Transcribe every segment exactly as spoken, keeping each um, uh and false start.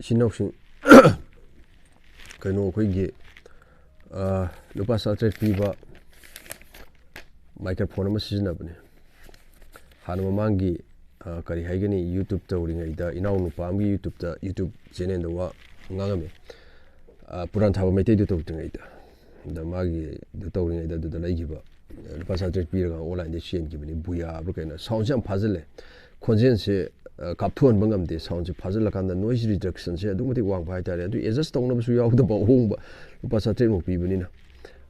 ꯏꯆꯤꯟ ꯏꯅꯥꯎꯁꯤꯡ, ꯀꯩꯅꯣ, ꯑꯩꯈꯣꯏꯒꯤ, ꯑ, ꯂꯨꯄꯥ ꯆꯥꯇ꯭ꯔꯦꯠ ꯄꯤꯕ ꯃꯥꯏꯀ꯭ꯔꯣꯐꯣꯟ ꯑꯃ ꯁꯤꯖꯤꯟꯅꯕꯅꯦ꯫ ꯍꯥꯟꯅ ꯃꯃꯥꯡꯒꯤ, ꯑ, ꯀꯔꯤ ꯍꯥꯏꯒꯅꯤ, YouTube ꯇꯧꯔꯤꯉꯩꯗ ꯏꯅꯥꯎꯅꯨꯄꯥ ꯑꯃꯒꯤ YouTubeꯇ, YouTube channelꯗ ꯋꯥ ꯉꯥꯡꯉꯝꯃꯦ꯫ ꯑ, ꯄꯨꯔꯥꯟ ꯊꯥꯕ ꯃꯩꯇꯩꯗꯨ ꯇꯧꯗ꯭ꯔꯤꯉꯩꯗ꯫ ꯑꯗ ꯃꯥꯒꯤꯗꯨ ꯇꯧꯔꯤꯉꯩꯗ ꯑꯗꯨꯗ ꯂꯩꯈꯤꯕ, ꯂꯨꯄꯥ ꯆꯥꯇ꯭ꯔꯦꯠ ꯄꯤꯔꯒ onlineꯗ ꯆꯦꯟꯈꯤꯕꯅꯤ꯫ ꯕꯨꯌꯥ ꯍꯥꯏꯕ꯭ꯔꯥ ꯀꯩꯅꯣ, soundꯁꯦ ꯌꯥꯝ ꯐꯥꯖꯤꯜꯂꯦ꯫ ꯈꯣꯟꯖꯦꯜꯁꯦ, ꯑ, ꯀꯥꯞꯊꯣꯛꯍꯟꯕ ꯉꯝꯗꯦ꯫ Soundꯁꯦ ꯐꯥꯖꯤꯜꯂꯀꯥꯟꯗ noise reductionꯁꯦ ꯑꯗꯨꯛꯀꯤ ꯃꯇꯤꯛ ꯋꯥꯡꯕ ꯍꯥꯏꯇꯥꯔꯦ꯫ ꯑꯗꯨ adjust ꯇꯧꯅꯕꯁꯨ ꯌꯥꯎꯗꯕ, ꯑꯍꯣꯡꯕ ꯂꯨꯄꯥ ꯆꯥꯇ꯭ꯔꯦꯠꯃꯨꯛ ꯄꯤꯕꯅꯤꯅ꯫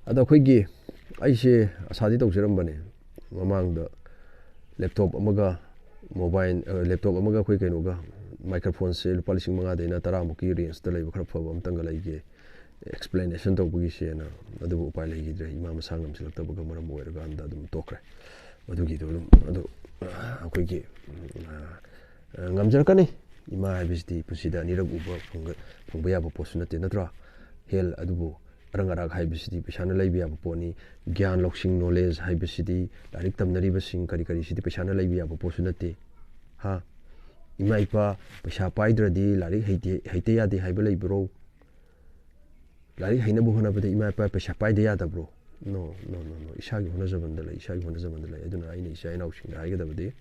ꯑꯗꯣ ꯑꯩꯈꯣꯏꯒꯤ, ꯑꯩꯁꯦ ꯑꯁꯥꯗꯤ ꯇꯧꯖꯔꯝꯕꯅꯦ, ꯃꯃꯥꯡꯗ laptop ꯑꯃꯒ mobile, ꯑ, laptop ꯑꯃꯒ ꯑꯩꯈꯣꯏ ꯀꯩꯅꯣꯒ, microphoneꯁꯦ ꯂꯨꯄꯥ ꯂꯤꯁꯤꯡ ꯃꯉꯥꯗꯩꯅ ꯇꯔꯥꯃꯨꯛꯀꯤ rangeꯇ ꯂꯩꯕ ꯈꯔ ꯐꯕ ꯑꯝꯇꯪꯒ ꯂꯩꯒꯦ, explanation ꯇꯧꯕꯒꯤꯁꯦꯅ꯫ ꯑꯗꯨꯕꯨ ꯎꯄꯥꯏ ꯂꯩꯈꯤꯗ꯭ꯔꯦ, ꯏꯃꯥ ꯃꯁꯥ ꯉꯝꯁꯤꯜꯂꯛꯇꯕꯒ ꯃꯔꯝ ꯑꯣꯏꯔꯀꯥꯟꯗ ꯑꯗꯨꯝ ꯇꯣꯛꯈ꯭ꯔꯦ꯫ ꯑꯗꯨꯒꯤꯗꯣ ꯑꯗꯨꯝ, ꯑꯗꯨ, ꯑ, ꯑꯩꯈꯣꯏꯒꯤ, ꯎꯝ, ꯑ, ꯑ, ꯉꯝꯖꯔꯛꯀꯅꯤ꯫ ꯏꯃꯥ ꯍꯥꯏꯕꯁꯤꯗꯤ ꯄꯨꯟꯁꯤꯗ ꯑꯅꯤꯔꯛ ꯎꯕ ꯐꯪꯒ-, ꯐꯪꯕ ꯌꯥꯕ ꯄꯣꯠꯁꯨ ꯅꯠꯇꯦ, ꯅꯠꯇ꯭ꯔꯣ? Health ꯑꯗꯨꯕꯨ, ꯑꯔꯪ ꯑꯔꯥꯛ ꯍꯥꯏꯕꯁꯤꯗꯤ ꯄꯩꯁꯥꯅ ꯂꯩꯕ ꯌꯥꯕ ꯄꯣꯠꯅꯤ꯫ ꯒ꯭ꯌꯥꯟ ꯂꯧꯁꯤꯡ, knowledge ꯍꯥꯏꯕꯁꯤꯗꯤ, ꯂꯥꯏꯔꯤꯛ ꯇꯝꯅꯔꯤꯕꯁꯤꯡ ꯀꯔꯤ ꯀꯔꯤꯁꯤꯗꯤ ꯄꯩꯁꯥꯅ ꯂꯩꯕ ꯌꯥꯕ ꯄꯣꯠꯁꯨ ꯅꯠꯇꯦ꯫ ꯍꯥ? ꯏꯃꯥ ꯏꯄꯥ ꯄꯩꯁꯥ ꯄꯥꯏꯗ꯭ꯔꯗꯤ ꯂꯥꯏꯔꯤꯛ ꯍꯩꯇꯦ, ꯍꯩꯇ ꯌꯥꯗꯦ ꯍꯥꯏꯕ ꯂꯩꯕ꯭ꯔꯣ? ꯂꯥꯏꯔꯤꯛ ꯍꯩꯅꯕ ꯍꯣꯠꯅꯕꯗ ꯏꯃꯥ ꯏꯄꯥ ꯄꯩꯁꯥ ꯄꯥꯏꯗ ꯌꯥꯗꯕ꯭ꯔꯣ? No, no, no, no. ꯏꯁꯥꯒꯤ ꯍꯣꯠꯅꯖꯃꯟꯗ ꯂꯩ, ꯏꯁꯥꯒꯤ ꯍꯣꯠꯅꯖꯃꯟꯗ ꯂꯩ꯫ ꯑꯗꯨꯅ ꯑꯩꯅ ꯏꯆꯥ ꯏꯅꯥꯎꯁꯤꯡꯗ ꯍꯥꯏꯒꯗꯕꯗꯤ,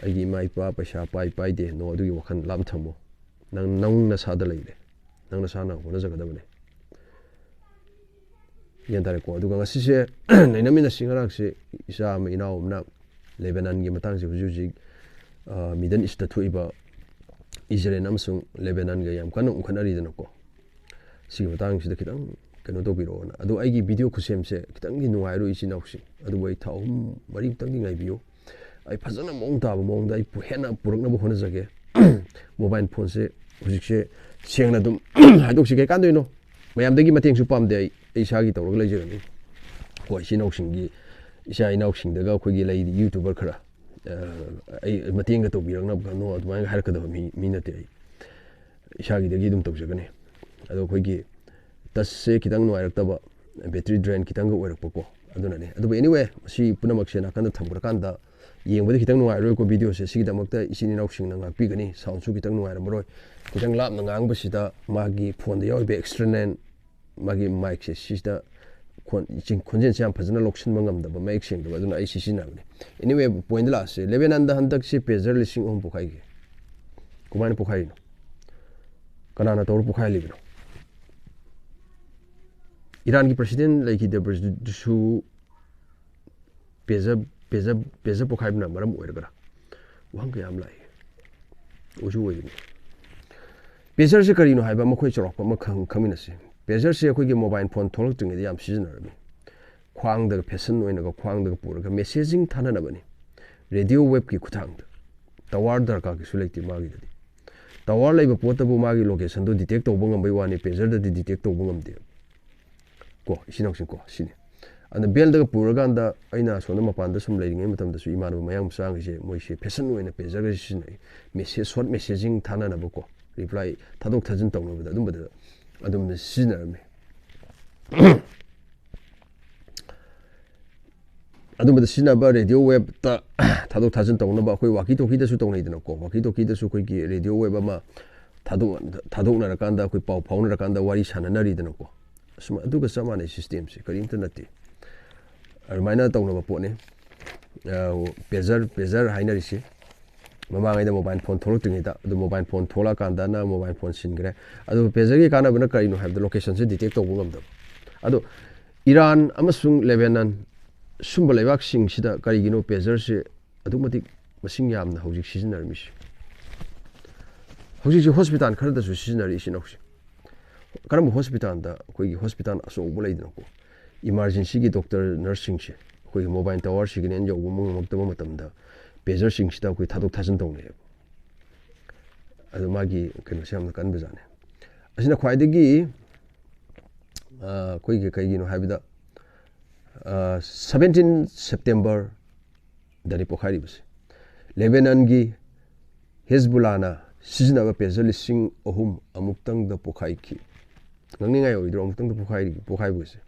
ꯑꯩꯒꯤ ꯏꯃꯥ ꯏꯄꯥ ꯄꯩꯁꯥ ꯄꯥꯏ ꯄꯥꯏꯗꯦ, no, ꯑꯗꯨꯒꯤ ꯋꯥꯈꯜ ꯂꯥꯞꯅ ꯊꯝꯃꯣ꯫ ꯅꯪ, ꯅꯪ ꯅꯁꯥꯗ ꯂꯩꯔꯦ꯫ ꯅꯪ ꯅꯁꯥꯅ ꯍꯣꯠꯅꯖꯒꯗꯕꯅꯦ꯫ ꯒ꯭ꯌꯥꯟ ꯇꯥꯔꯦꯀꯣ? ꯑꯗꯨꯒ ꯉꯁꯤꯁꯦ ꯅꯩꯅꯃꯤꯟꯅꯁꯤ ꯉꯔꯥꯡꯁꯦ ꯏꯆꯥ ꯑꯃ, ꯏꯅꯥꯎ ꯑꯃꯅ ꯂꯦꯕꯦꯅꯟꯒꯤ ꯃꯇꯥꯡꯁꯦ ꯍꯧꯖꯤꯛ ꯍꯧꯖꯤꯛ, ꯑ, Middle Eastꯇ ꯊꯣꯛꯏꯕ ꯏꯖꯔꯦꯜ ꯑꯃꯁꯨꯡ ꯂꯦꯕꯦꯅꯟꯒ ꯌꯥꯝ ꯀꯟꯅ ꯎꯪꯈꯠꯅꯔꯤꯗꯅꯀꯣ꯫ ꯁꯤꯒꯤ ꯃꯇꯥꯡꯁꯤꯗ ꯈꯤꯇꯪ ꯀꯩꯅꯣ ꯇꯧꯕꯤꯔꯛꯑꯣꯅ꯫ ꯑꯗꯣ ꯑꯩꯒꯤ video ꯈꯨꯠꯁꯦꯝꯁꯦ ꯈꯤꯇꯪꯗꯤ ꯅꯨꯡꯉꯥꯏꯔꯣꯏ ꯏꯆꯤꯟ ꯏꯅꯥꯎꯁꯤꯡ꯫ ꯑꯗꯨꯕꯨ ꯑꯩ ꯊꯥ ꯑꯍꯨꯝ ꯃꯔꯤꯃꯨꯛꯇꯪꯗꯤ ꯉꯥꯏꯕꯤꯌꯨ꯫ ꯑꯩ ꯐꯖꯅ ꯃꯑꯣꯡ ꯇꯥꯕ ꯃꯑꯣꯡꯗ ꯑꯩ ꯄꯨ-, ꯍꯦꯟꯅ ꯄꯨꯔꯛꯅꯕ ꯍꯣꯠꯅꯖꯒꯦ꯫ Mobile phoneꯁꯦ ꯍꯧꯖꯤꯛꯁꯦ ꯁꯦꯡꯅ ꯑꯗꯨꯝ ꯍꯥꯏꯗꯣꯛꯁꯤ, ꯀꯩ ꯀꯥꯟꯗꯣꯏꯅꯣ? ꯃꯌꯥꯝꯗꯒꯤ ꯃꯇꯦꯡꯁꯨ ꯄꯥꯝꯗꯦ ꯑꯩ, ꯑꯩ ꯏꯁꯥꯒꯤ ꯇꯧꯔꯒ ꯂꯩꯖꯔꯅꯤ꯫ ꯍꯣꯏ, ꯏꯆꯤꯟ ꯏꯅꯥꯎꯁꯤꯡꯒꯤ, ꯏꯆꯥ ꯏꯅꯥꯎꯁꯤꯡꯗꯒ ꯑꯩꯈꯣꯏꯒꯤ ꯂꯩꯔꯤ YouTuber ꯈꯔ, ꯑ, ꯑꯩ ꯃꯇꯦꯡꯒ ꯇꯧꯕꯤꯔꯛꯅꯕ, no, ꯑꯗꯨꯃꯥꯏꯅ ꯍꯥꯏꯔꯛꯀꯗꯕ ꯃꯤ, ꯃꯤ ꯅꯠꯇꯦ ꯑꯩ꯫ ꯏꯁꯥꯒꯤꯗꯒꯤ ꯑꯗꯨꯝ ꯇꯧꯖꯒꯅꯤ꯫ ꯑꯗꯣ ꯑꯩꯈꯣꯏꯒꯤ touchꯁꯦ ꯈꯤꯇꯪ ꯅꯨꯡꯉꯥꯏꯔꯛꯇꯕ, battery drain ꯈꯤꯇꯪꯒ ꯑꯣꯏꯔꯛꯄꯀꯣ, ꯑꯗꯨꯅꯅꯦ꯫ ꯑꯗꯨꯕꯨ anyway, ꯃꯁꯤ ꯄꯨꯝꯅꯃꯛꯁꯦ ꯅꯥꯀꯟꯗ ꯊꯝꯈ꯭ꯔꯀꯥꯟꯗ ꯌꯦꯡꯕꯗ ꯈꯤꯇꯪ ꯅꯨꯡꯉꯥꯏꯔꯣꯏꯀꯣ videoꯁꯦ꯫ ꯁꯤꯒꯤꯗꯃꯛꯇ ꯏꯆꯤꯟ ꯏꯅꯥꯎꯁꯤꯡꯅ ꯉꯥꯛꯄꯤꯒꯅꯤ꯫ Soundꯁꯨ ꯈꯤꯇꯪ ꯅꯨꯡꯉꯥꯏꯔꯝꯃꯔꯣꯏ꯫ ꯈꯤꯇꯪ ꯂꯥꯞꯅ ꯉꯥꯡꯕꯁꯤꯗ ꯃꯥꯒꯤ phoneꯗ ꯌꯥꯎꯔꯤꯕ external ꯃꯥꯒꯤ micꯁꯦ ꯁꯤꯗ ꯈꯣꯟ-, ꯆꯤꯡ-, ꯈꯣꯟꯖꯦꯜꯁꯦ ꯌꯥꯝ ꯐꯖꯅ ꯂꯧꯁꯤꯟꯕ ꯉꯝꯗꯕ, ꯃꯌꯦꯛ ꯁꯦꯡꯗꯕ, ꯑꯗꯨꯅ ꯑꯩ ꯁꯤ ꯁꯤꯖꯤꯟꯅꯕꯅꯤ꯫ Anyway, pointꯇ ꯂꯥꯛꯑꯁꯦ꯫ ꯂꯦꯕꯦꯅꯟꯗ ꯍꯟꯗꯛꯁꯤ pager ꯂꯤꯁꯤꯡ ꯑꯍꯨꯝ ꯄꯣꯛꯈꯥꯏꯈꯤ꯫ ꯀꯃꯥꯏꯅ ꯄꯣꯛꯈꯥꯏꯔꯤꯅꯣ? ꯀꯅꯥꯅ ꯇꯧꯔ ꯄꯣꯛꯈꯥꯏꯍꯜꯂꯤꯕꯅꯣ? ꯏꯔꯥꯟꯒꯤ president ꯂꯩꯈꯤꯗꯕꯗꯨꯁꯨ pager, pager, pager ꯄꯣꯛꯈꯥꯏꯕꯅ ꯃꯔꯝ ꯑꯣꯏꯔꯒꯔꯥ? ꯋꯥꯍꯪ ꯀꯌꯥ ꯑꯃ ꯂꯥꯛꯏ꯫ ꯑꯣꯏꯁꯨ ꯑꯣꯏꯒꯅꯤ꯫ Pagerꯁꯦ ꯀꯔꯤꯅꯣ ꯍꯥꯏꯕ ꯑꯃ ꯑꯩꯈꯣꯏ ꯆꯥꯎꯔꯥꯛꯄ ꯑꯃ ꯈꯪ-, ꯈꯪꯃꯤꯟꯅꯁꯤ꯫ Pagerꯁꯦ ꯑꯩꯈꯣꯏꯒꯤ mobile phone ꯊꯣꯛꯂꯛꯇ꯭ꯔꯤꯉꯩꯗ ꯌꯥꯝ ꯁꯤꯖꯤꯟꯅꯔꯝꯃꯤ꯫ ꯈ꯭ꯋꯥꯡꯗꯒ fashion ꯑꯣꯏꯅꯒ ꯈ꯭ꯋꯥꯡꯗꯒ ꯄꯨꯔꯒ messaging ꯊꯥꯅꯅꯕꯅꯤ꯫ Radio waveꯀꯤ ꯈꯨꯠꯊꯥꯡꯗ꯫ Tower ꯗꯔꯀꯥꯔ ꯀꯩꯁꯨ ꯂꯩꯇꯦ ꯃꯥꯒꯤꯗꯗꯤ꯫ Tower ꯂꯩꯕ ꯄꯣꯠꯇꯕꯨ ꯃꯥꯒꯤ locationꯗꯣ detect ꯇꯧꯕ ꯉꯝꯕꯩ ꯋꯥꯅꯤ, pagerꯗꯗꯤ detect ꯇꯧꯕ ꯉꯝꯗꯦ꯫ ꯀꯣ, ꯏꯆꯤꯟ ꯏꯅꯥꯎꯁꯤꯡ ꯀꯣ, ꯁꯤꯅꯤ꯫ ꯑꯗꯨꯅ bellꯗꯒ ꯄꯨꯔꯀꯥꯟꯗ ꯑꯩꯅ ꯑꯁꯣꯝꯗ ꯃꯄꯥꯟꯗ ꯁꯨꯝ ꯂꯩꯔꯤꯉꯩ ꯃꯇꯝꯗꯁꯨ ꯏꯃꯥꯟꯅꯕ ꯃꯌꯥꯡ ꯃꯆꯥꯈꯩꯁꯦ ꯃꯣꯏꯁꯦ fashion ꯑꯣꯏꯅ pagerꯒꯁꯦ ꯁꯤꯖꯤꯟꯅꯩ꯫ Message, short messaging ꯊꯥꯅꯅꯕꯀꯣ, reply ꯊꯥꯗꯣꯛ ꯊꯥꯖꯤꯟ ꯇꯧꯅꯕꯗ ꯑꯗꯨꯝꯕꯗ ꯑꯗꯨꯝ ꯁꯤꯖꯤꯟꯅꯔꯝꯃꯤ꯫ ꯑꯗꯨꯝꯕꯗ ꯁꯤꯖꯤꯟꯅꯕ radio waveꯇ ꯊꯥꯗꯣꯛ ꯊꯥꯖꯤꯟ ꯇꯧꯅꯕ ꯑꯩꯈꯣꯏ walkie talkieꯗꯁꯨ ꯇꯧꯅꯩꯗꯅꯀꯣ꯫ Walkie talkieꯗꯁꯨ ꯑꯩꯈꯣꯏꯒꯤ radio wave ꯑꯃ ꯊꯥꯗꯣꯛ-, ꯊꯥꯗꯣꯛꯅꯔꯀꯥꯟꯗ ꯑꯩꯈꯣꯏ ꯄꯥꯎ ꯐꯥꯎꯅꯔꯀꯥꯟꯗ ꯋꯥꯔꯤ ꯁꯥꯟꯅꯅꯔꯤꯗꯅꯀꯣ꯫ ꯑꯁꯨꯝ ꯑꯗꯨꯒ ꯆꯞ ꯃꯥꯟꯅꯩ systemꯁꯦ, ꯀꯔꯤꯝꯇ ꯅꯠꯇꯦ꯫ ꯑꯗꯨꯃꯥꯏꯅ ꯇꯧꯅꯕ ꯄꯣꯠꯅꯤ꯫ ꯑ, pager, pager ꯍꯥꯏꯅꯔꯤꯁꯤ꯫ ꯃꯃꯥꯡꯉꯩꯗ mobile phone ꯊꯣꯛꯂꯛꯇ꯭ꯔꯤꯉꯩꯗ, ꯑꯗꯨ mobile phone ꯊꯣꯛꯂꯛꯑꯀꯥꯟꯗꯅ mobile phone ꯁꯤꯟꯈ꯭ꯔꯦ꯫ ꯑꯗꯨ pagerꯒꯤ ꯀꯥꯟꯅꯕꯅ ꯀꯔꯤꯅꯣ ꯍꯥꯏꯕꯗ locationꯁꯦ detect ꯇꯧꯕ ꯉꯝꯗꯕ꯫ ꯑꯗꯣ ꯏꯔꯥꯟ ꯑꯃꯁꯨꯡ ꯂꯦꯕꯦꯅꯟ ꯁꯨꯝꯕ ꯂꯩꯕꯥꯛꯁꯤꯡꯁꯤꯗ ꯀꯔꯤꯒꯤꯅꯣ pagerꯁꯦ ꯑꯗꯨꯛ ꯃꯇꯤꯛ ꯃꯁꯤꯡ ꯌꯥꯝꯅ ꯍꯧꯖꯤꯛ ꯁꯤꯖꯤꯟꯅꯔꯝꯃꯤꯁꯦ? ꯍꯧꯖꯤꯛꯁꯦ hospital ꯈꯔꯗꯁꯨ ꯁꯤꯖꯤꯟꯅꯔꯤ ꯏꯆꯤꯟ ꯏꯅꯥꯎꯁꯦ꯫ ꯀꯔꯝꯕ hospitalꯗ? ꯑꯩꯈꯣꯏꯒꯤ hospital ꯑꯆꯧꯕ ꯂꯩꯗꯅꯀꯣ, emergencyꯒꯤ doctor nurseꯁꯤꯡꯁꯦ ꯑꯩꯈꯣꯏꯒꯤ mobile tower signal ꯌꯧꯕ ꯉꯝꯃꯛꯇꯕ ꯃꯇꯝꯗ pagerꯁꯤꯡꯁꯤꯗ ꯑꯩꯈꯣꯏ ꯊꯥꯗꯣꯛ ꯊꯥꯖꯤꯟ ꯇꯧꯅꯩꯌꯦꯕ꯫ ꯑꯗꯨ ꯃꯥꯒꯤ ꯀꯩꯅꯣꯁꯦ ꯌꯥꯝꯅ ꯀꯟꯕꯖꯥꯠꯅꯤ꯫ ꯑꯁꯤꯅ ꯈ꯭ꯋꯥꯏꯗꯒꯤ, ꯑ, ꯑꯩꯈꯣꯏꯒꯤ ꯀꯩꯒꯤꯅꯣ ꯍꯥꯏꯕꯗ, ꯑ, seventeen September ꯗꯅꯤ ꯄꯣꯛꯈꯥꯏꯔꯤꯕꯁꯦ꯫ ꯂꯦꯕꯦꯅꯟꯒꯤ ꯍꯤꯖꯕꯨꯜꯂꯥꯅ ꯁꯤꯖꯤꯟꯅꯕ pager ꯂꯤꯁꯤꯡ ꯑꯍꯨꯝ ꯑꯃꯨꯛꯇꯪꯗ ꯄꯣꯛꯈꯥꯏꯈꯤ꯫ ꯉꯛꯅꯤꯡꯉꯥꯏ ꯑꯣꯏꯗ꯭ꯔꯣ? ꯑꯃꯨꯛꯇꯪꯗ ꯄꯣꯛꯈꯥꯏꯔꯤ-, ꯄꯣꯛꯈꯥꯏꯕꯁꯦ꯫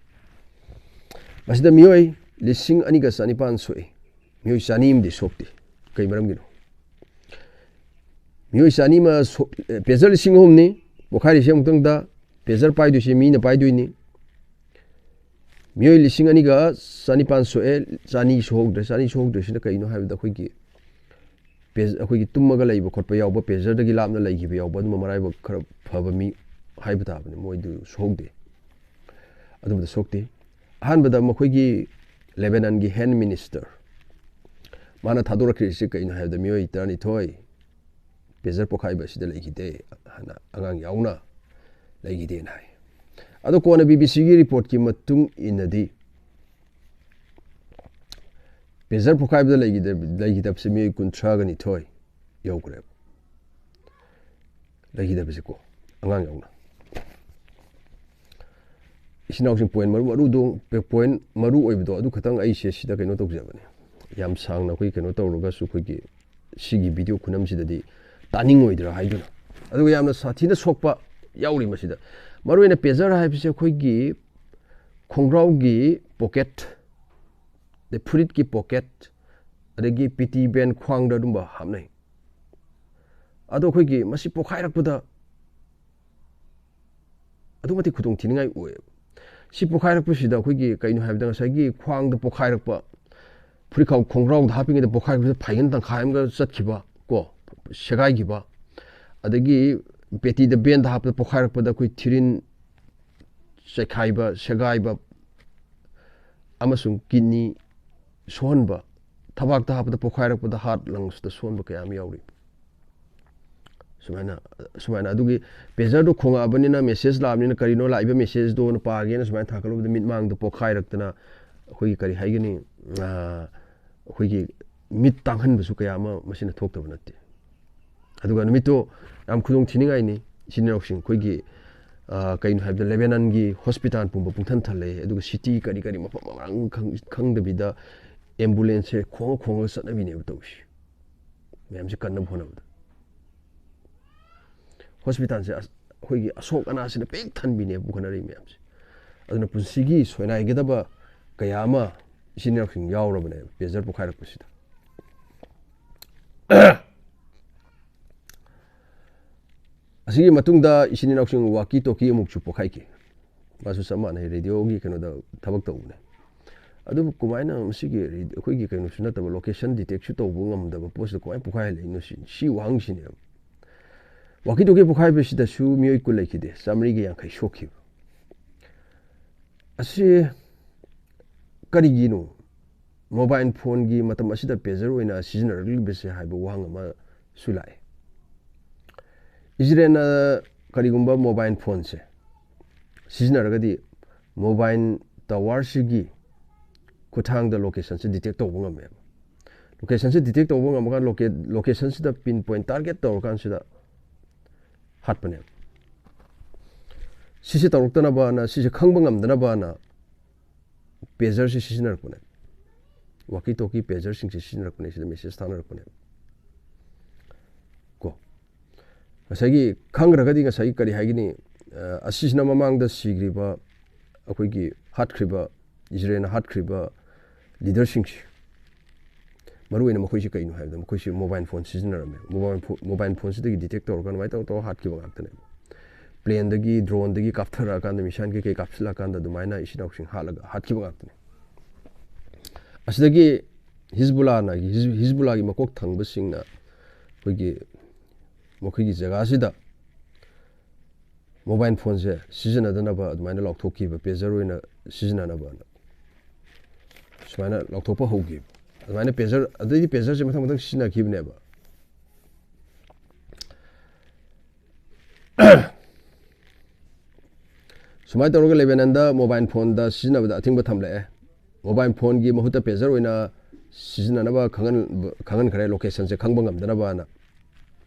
ꯃꯁꯤꯗ ꯃꯤꯑꯣꯏ ꯂꯤꯁꯤꯡ ꯑꯅꯤꯒ ꯆꯅꯤꯄꯥꯟ ꯁꯣꯛꯏ꯫ ꯃꯤꯑꯣꯏ ꯆꯅꯤ ꯑꯃꯗꯤ ꯁꯣꯛꯇꯦ꯫ ꯀꯩ ꯃꯔꯝꯒꯤꯅꯣ? ꯃꯤꯑꯣꯏ ꯆꯅꯤ ꯑꯃ ꯁꯣꯛ-, ꯑꯦ, pager ꯂꯤꯁꯤꯡ ꯑꯍꯨꯝꯅꯤ ꯄꯣꯈꯥꯏꯔꯤꯁꯦ꯫ ꯑꯃꯨꯛꯇꯪꯗ pager ꯄꯥꯏꯗꯣꯏꯁꯦ ꯃꯤꯅ ꯄꯥꯏꯗꯣꯏꯅꯤ꯫ ꯃꯤꯑꯣꯏ ꯂꯤꯁꯤꯡ ꯑꯅꯤꯒ ꯆꯅꯤꯄꯥꯟ ꯁꯣꯛꯑꯦ, ꯆꯅꯤ ꯁꯣꯛꯍꯧꯗ꯭ꯔꯦ꯫ ꯆꯅꯤ ꯁꯣꯛꯍꯧꯗ꯭ꯔꯤꯁꯤꯅ ꯀꯩꯅꯣ ꯍꯥꯏꯕꯗ ꯑꯩꯈꯣꯏꯒꯤ page-, ꯑꯩꯈꯣꯏꯒꯤ ꯇꯨꯝꯃꯒ ꯂꯩꯕ ꯈꯣꯠꯄ ꯌꯥꯎꯕ, pagerꯗꯒꯤ ꯂꯥꯞꯅ ꯂꯩꯈꯤꯕ ꯌꯥꯎꯕ, ꯑꯗꯨꯝꯕ ꯃꯔꯥꯏꯕꯛ ꯈꯔ ꯐꯕ ꯃꯤ ꯍꯥꯏꯕ ꯇꯥꯕꯅꯤ, ꯃꯣꯏꯗꯨ ꯁꯣꯛꯍꯧꯗꯦ꯫ ꯑꯗꯨꯝꯕꯗ ꯁꯣꯛꯇꯦ꯫ ꯑꯍꯥꯟꯕꯗ ꯃꯈꯣꯏꯒꯤ ꯂꯦꯕꯦꯅꯟꯒꯤ health minister, ꯃꯥꯅ ꯊꯥꯗꯣꯔꯛꯈ꯭ꯔꯤꯁꯤ ꯀꯩꯅꯣ ꯍꯥꯏꯕꯗ ꯃꯤꯑꯣꯏ ꯇꯔꯥꯅꯤꯊꯣꯏ pager ꯄꯣꯈꯥꯏꯕ ꯑꯁꯤꯗ ꯂꯩꯈꯤꯗꯦ, ꯍꯥꯏꯅ ꯑꯉꯥꯡ ꯌꯥꯎꯅ ꯂꯩꯈꯤꯗꯦꯅ ꯍꯥꯏ꯫ ꯑꯗꯣ ꯀꯣꯟꯅ ꯕꯤ ꯕꯤ ꯁꯤꯒꯤ reportꯀꯤ ꯃꯇꯨꯡ ꯏꯟꯅꯗꯤ pager ꯄꯣꯈꯥꯏꯕꯗ ꯂꯩꯈꯤꯗ-, ꯂꯩꯈꯤꯗꯕꯁꯦ ꯃꯤꯑꯣꯏ ꯀꯨꯟꯊ꯭ꯔꯥꯒ ꯅꯤꯊꯣꯏ ꯌꯧꯈ꯭ꯔꯦꯕ꯫ ꯂꯩꯈꯤꯗꯕꯁꯦꯀꯣ, ꯑꯉꯥꯡ ꯌꯥꯎꯅ꯫ ꯏꯆꯤꯟ ꯏꯅꯥꯎꯁꯤꯡ point ꯃꯔꯨ ꯃꯔꯨꯗꯣ, point ꯃꯔꯨ ꯑꯣꯏꯕꯗꯣ ꯑꯗꯨ ꯈꯛꯇꯪ ꯑꯩꯁꯦ ꯁꯤꯗ ꯀꯩꯅꯣ ꯇꯧꯖꯕꯅꯦ, ꯌꯥꯝ ꯁꯥꯡꯅ ꯑꯩꯈꯣꯏ ꯀꯩꯅꯣ ꯇꯧꯔꯒꯁꯨ ꯑꯩꯈꯣꯏꯒꯤ ꯁꯤꯒꯤ video ꯈꯨꯅꯝꯁꯤꯗꯗꯤ ꯇꯥꯅꯤꯡꯉꯣꯏꯗ꯭ꯔꯥ ꯍꯥꯏꯗꯨꯅ꯫ ꯑꯗꯨꯒ ꯌꯥꯝꯅ ꯁꯥꯊꯤꯅ ꯁꯣꯛꯄ ꯌꯥꯎꯔꯤ ꯃꯁꯤꯗ꯫ ꯃꯔꯨꯑꯣꯏꯅ pager ꯍꯥꯏꯕꯁꯦ ꯑꯩꯈꯣꯏꯒꯤ ꯈꯣꯡꯒ꯭ꯔꯥꯎꯒꯤ pocket, ꯑꯗꯩ ꯐꯨꯔꯤꯠꯀꯤ pocket, ꯑꯗꯒꯤ ꯄꯤꯇꯤ band ꯈ꯭ꯋꯥꯡꯗ ꯑꯗꯨꯝꯕ ꯍꯥꯞꯅꯩ꯫ ꯑꯗꯣ ꯑꯩꯈꯣꯏꯒꯤ ꯃꯁꯤ ꯄꯣꯈꯥꯏꯔꯛꯄꯗ ꯑꯗꯨꯛ ꯃꯇꯤꯛ ꯈꯨꯗꯣꯡ ꯊꯤꯅꯤꯡꯉꯥꯏ ꯑꯣꯏꯌꯦꯕ꯫ ꯁꯤ ꯄꯣꯈꯥꯏꯔꯛꯄꯁꯤꯗ ꯑꯩꯈꯣꯏꯒꯤ ꯀꯩꯅꯣ ꯍꯥꯏꯕꯗ ꯉꯁꯥꯏꯒꯤ ꯈ꯭ꯋꯥꯡꯗ ꯄꯣꯈꯥꯏꯔꯛꯄ, ꯐꯨꯔꯤꯠꯈꯥꯎ ꯈꯣꯡꯒ꯭ꯔꯥꯎꯗ ꯍꯥꯞꯄꯤꯉꯩꯗ ꯄꯣꯈꯥꯏꯔꯛꯄꯁꯤꯗ ꯐꯥꯏꯒꯟ ꯇꯪꯈꯥꯏ ꯑꯃꯒ ꯆꯠꯈꯤꯕ ꯀꯣ, ꯁꯦꯒꯥꯏꯈꯤꯕ, ꯑꯗꯒꯤ ꯄꯦꯇꯤꯗ band ꯍꯥꯞꯄꯗ ꯄꯣꯈꯥꯏꯔꯛꯄꯗ ꯑꯩꯈꯣꯏ ꯊꯤꯔꯤꯟ ꯆꯩꯈꯥꯏꯕ, ꯁꯦꯒꯥꯏꯕ ꯑꯃꯁꯨꯡ kidney ꯁꯣꯛꯍꯟꯕ, ꯊꯕꯥꯛꯇ ꯍꯥꯞꯄꯗ ꯄꯣꯈꯥꯏꯔꯛꯄꯗ heart, lungsꯇ ꯁꯣꯛꯍꯟꯕ ꯀꯌꯥ ꯑꯃ ꯌꯥꯎꯔꯤ꯫ ꯁꯨꯃꯥꯏꯅ, ꯁꯨꯃꯥꯏꯅ ꯑꯗꯨꯒꯤ pagerꯗꯨ ꯈꯣꯡꯉꯛꯑꯕꯅꯤꯅ, message ꯂꯥꯛꯑꯕꯅꯤꯅ, ꯀꯔꯤꯅꯣ ꯂꯥꯛꯏꯕ messageꯗꯣꯅ ꯄꯥꯒꯦꯅ ꯁꯨꯃꯥꯏꯅ ꯊꯥꯒꯠꯂꯨꯕꯗ ꯃꯤꯠꯃꯥꯡꯗ ꯄꯣꯈꯥꯏꯔꯛꯇꯅ ꯑꯩꯈꯣꯏꯒꯤ ꯀꯔꯤ ꯍꯥꯏꯒꯅꯤ, ꯑꯥ, ꯑꯩꯈꯣꯏꯒꯤ ꯃꯤꯠ ꯇꯥꯡꯍꯟꯕꯁꯨ ꯀꯌꯥ ꯑꯃ ꯃꯁꯤꯅ ꯊꯣꯛꯇꯕ ꯅꯠꯇꯦ꯫ ꯑꯗꯨꯒ ꯅꯨꯃꯤꯠꯇꯣ ꯌꯥꯝ ꯈꯨꯗꯣꯡ ꯊꯤꯅꯤꯡꯉꯥꯏꯅꯤ꯫ ꯏꯆꯤꯟ ꯏꯅꯥꯎꯁꯤꯡ ꯑꯩꯈꯣꯏꯒꯤ, ꯑꯥ, ꯀꯩꯅꯣ ꯍꯥꯏꯕꯗ ꯂꯦꯕꯦꯅꯟꯒꯤ hospital ꯄꯨꯝꯕ ꯄꯨꯡꯊꯟ ꯊꯜꯂꯦ꯫ ꯑꯗꯨꯒ city ꯀꯔꯤ ꯀꯔꯤ ꯃꯐꯝ ꯃꯔꯥꯡ ꯈꯪ-, ꯈꯪꯗꯕꯤꯗ ambulanceꯁꯦ ꯈꯣꯡꯉ ꯈꯣꯡꯉꯒ ꯆꯠꯅꯕꯤꯅꯦꯕ ꯇꯧꯔꯤꯁꯦ꯫ ꯃꯌꯥꯝꯁꯦ ꯀꯟꯅꯕ ꯍꯣꯠꯅꯕꯗ꯫ Hospitalꯁꯦ ꯑꯁ-, ꯑꯩꯈꯣꯏꯒꯤ ꯑꯁꯣꯛ ꯑꯅꯥꯁꯤꯅ ꯄꯤꯛ ꯊꯟꯕꯤꯅꯦꯕ ꯄꯨꯈꯠꯅꯔꯤ ꯃꯌꯥꯝꯁꯦ꯫ ꯑꯗꯨꯅ ꯄꯨꯟꯁꯤꯒꯤ ꯁꯣꯏꯅꯥꯏꯒꯗꯕ ꯀꯌꯥ ꯑꯃ ꯏꯆꯤꯟ ꯏꯅꯥꯎꯁꯤꯡ ꯌꯥꯎꯔꯕꯅꯦꯕ pager ꯄꯣꯈꯥꯏꯔꯛꯄꯁꯤꯗ꯫ ꯑꯁꯤꯒꯤ ꯃꯇꯨꯡꯗ ꯏꯆꯤꯟ ꯏꯅꯥꯎꯁꯤꯡ walkie talkie ꯑꯃꯨꯛꯁꯨ ꯄꯣꯈꯥꯏꯈꯤ꯫ ꯃꯥꯁꯨ ꯆꯞ ꯃꯥꯟꯅꯩ, radioꯒꯤ ꯀꯩꯅꯣꯗ ꯊꯕꯛ ꯇꯧꯕꯅꯦ꯫ ꯑꯗꯨꯕꯨ ꯀꯃꯥꯏꯅ ꯃꯁꯤꯒꯤ ꯔꯦ-, ꯑꯩꯈꯣꯏꯒꯤ ꯀꯩꯅꯣꯁꯨ ꯅꯠꯇꯕ, locationꯁꯨ detectꯁꯨ ꯇꯧꯕ ꯉꯝꯗꯕ ꯄꯣꯠꯁꯤꯗ ꯀꯃꯥꯏꯅ ꯄꯣꯈꯥꯏꯍꯜꯂꯛꯏꯅꯣ ꯁꯤ, ꯁꯤ ꯋꯥꯍꯪꯁꯤꯅꯦꯕ꯫ Walkie talkie ꯄꯣꯈꯥꯏꯕꯁꯤꯗꯁꯨ ꯃꯤꯑꯣꯏ ꯀꯨꯟ ꯂꯩꯈꯤꯗꯦ, ꯆꯥꯃꯔꯤꯒ ꯌꯥꯡꯈꯩ ꯁꯣꯛꯈꯤꯕ꯫ ꯑꯁꯤ ꯀꯔꯤꯒꯤꯅꯣ? Mobile phoneꯒꯤ ꯃꯇꯝ ꯑꯁꯤꯗ pager ꯑꯣꯏꯅ ꯁꯤꯖꯤꯟꯅꯔꯛꯂꯤꯕꯁꯦ ꯍꯥꯏꯕ ꯋꯥꯍꯪ ꯑꯃꯁꯨ ꯂꯥꯛꯑꯦ꯫ ꯏꯖꯔꯦꯜꯅ ꯀꯔꯤꯒꯨꯝꯕ mobile phoneꯁꯦ ꯁꯤꯖꯤꯟꯅꯔꯒꯗꯤ mobile towerꯁꯤꯒꯤ ꯈꯨꯠꯊꯥꯡꯗ locationꯁꯦ detect ꯇꯧꯕ ꯉꯝꯃꯦꯕ꯫ Locationꯁꯦ detect ꯇꯧꯕ ꯉꯝꯃꯀꯥꯟꯗ loca-, locationꯁꯤꯗ pin point target ꯇꯧꯔꯀꯥꯟꯁꯤꯗ ꯍꯥꯠꯄꯅꯦꯕ꯫ ꯁꯤꯁꯦ ꯇꯧꯔꯛꯇꯅꯕꯅ, ꯁꯤꯁꯦ ꯈꯪꯕ ꯉꯝꯗꯅꯕꯅ pagerꯁꯦ ꯁꯤꯖꯤꯟꯅꯔꯛꯄꯅꯦ꯫ Walkie talkie pagerꯁꯤꯡꯁꯦ ꯁꯤꯖꯤꯟꯅꯔꯛꯄꯅꯦ, ꯁꯤꯗ message ꯊꯥꯅꯔꯛꯄꯅꯦ꯫ ꯀꯣ꯫ ꯉꯁꯥꯏꯒꯤ ꯈꯪꯈ꯭ꯔꯒꯗꯤ ꯉꯁꯥꯏꯒꯤ ꯀꯔꯤ ꯍꯥꯏꯒꯅꯤ? ꯑ, ꯑꯁꯤꯁꯤꯅ ꯃꯃꯥꯡꯗ ꯁꯤꯈ꯭ꯔꯤꯕ, ꯑꯩꯈꯣꯏꯒꯤ ꯍꯥꯠꯈ꯭ꯔꯤꯕ, ꯏꯖꯔꯦꯜꯅ ꯍꯥꯠꯈ꯭ꯔꯤꯕ leaderꯁꯤꯡꯁꯦ, ꯃꯔꯨꯑꯣꯏꯅ ꯃꯈꯣꯏꯁꯦ ꯀꯩꯅꯣ ꯍꯥꯏꯕꯗ ꯃꯈꯣꯏꯁꯦ mobile phone ꯁꯤꯖꯤꯟꯅꯔꯝꯃꯦ꯫ Mobile pho-, mobile phoneꯁꯤꯗꯒꯤ detect ꯇꯧꯔꯒ ꯑꯗꯨꯃꯥꯏꯅ ꯇꯧꯔ ꯇꯧꯔ ꯍꯥꯠꯈꯤꯕ ꯉꯥꯛꯇꯅꯦꯕ꯫ Planeꯗꯒꯤ, droneꯗꯒꯤ ꯀꯥꯞꯊꯔꯛꯑꯀꯥꯟꯗ, missile ꯀꯩꯀꯩ ꯀꯥꯞꯁꯤꯜꯂꯛꯑꯀꯥꯟꯗ ꯑꯗꯨꯃꯥꯏꯅ ꯏꯆꯤꯟ ꯏꯅꯥꯎꯁꯤꯡ ꯍꯥꯠꯂꯒ ꯍꯥꯠꯈꯤꯕ ꯉꯥꯛꯇꯅꯦ꯫ ꯑꯁꯤꯗꯒꯤ ꯍꯤꯖꯕꯨꯜꯂꯥꯅ, ꯍꯤꯖ-, ꯍꯤꯖꯕꯨꯜꯂꯥꯒꯤ ꯃꯀꯣꯛ ꯊꯪꯕꯁꯤꯡꯅ ꯑꯩꯈꯣꯏꯒꯤ ꯃꯈꯣꯏꯒꯤ ꯖꯒꯥꯁꯤꯗ mobile phoneꯁꯦ ꯁꯤꯖꯤꯟꯅꯗꯅꯕ ꯑꯗꯨꯃꯥꯏꯅ ꯂꯥꯎꯊꯣꯛꯈꯤꯕ, pager ꯑꯣꯏꯅ ꯁꯤꯖꯤꯟꯅꯅꯕꯅ ꯁꯨꯃꯥꯏꯅ ꯂꯥꯎꯊꯣꯛꯄ ꯍꯧꯈꯤꯕ꯫ ꯑꯗꯨꯃꯥꯏꯅ pager, ꯑꯗꯩꯗꯤ pagerꯁꯦ ꯃꯊꯪ ꯃꯊꯪ ꯁꯤꯖꯤꯟꯅꯈꯤꯕꯅꯦꯕ꯫ ꯁꯨꯃꯥꯏꯅ ꯇꯧꯔꯒ ꯂꯦꯕꯦꯅꯟꯗ mobile phoneꯗ ꯁꯤꯖꯤꯟꯅꯕꯗ ꯑꯊꯤꯡꯕ ꯊꯝꯂꯛꯑꯦ꯫ Mobile phoneꯒꯤ ꯃꯍꯨꯠꯇ pager ꯑꯣꯏꯅ ꯁꯤꯖꯤꯟꯅꯅꯕ ꯈꯪꯍꯟ-, ꯈꯪꯍꯟꯈ꯭ꯔꯦ, locationꯁꯦ ꯈꯪꯕ ꯉꯝꯗꯅꯕꯅ꯫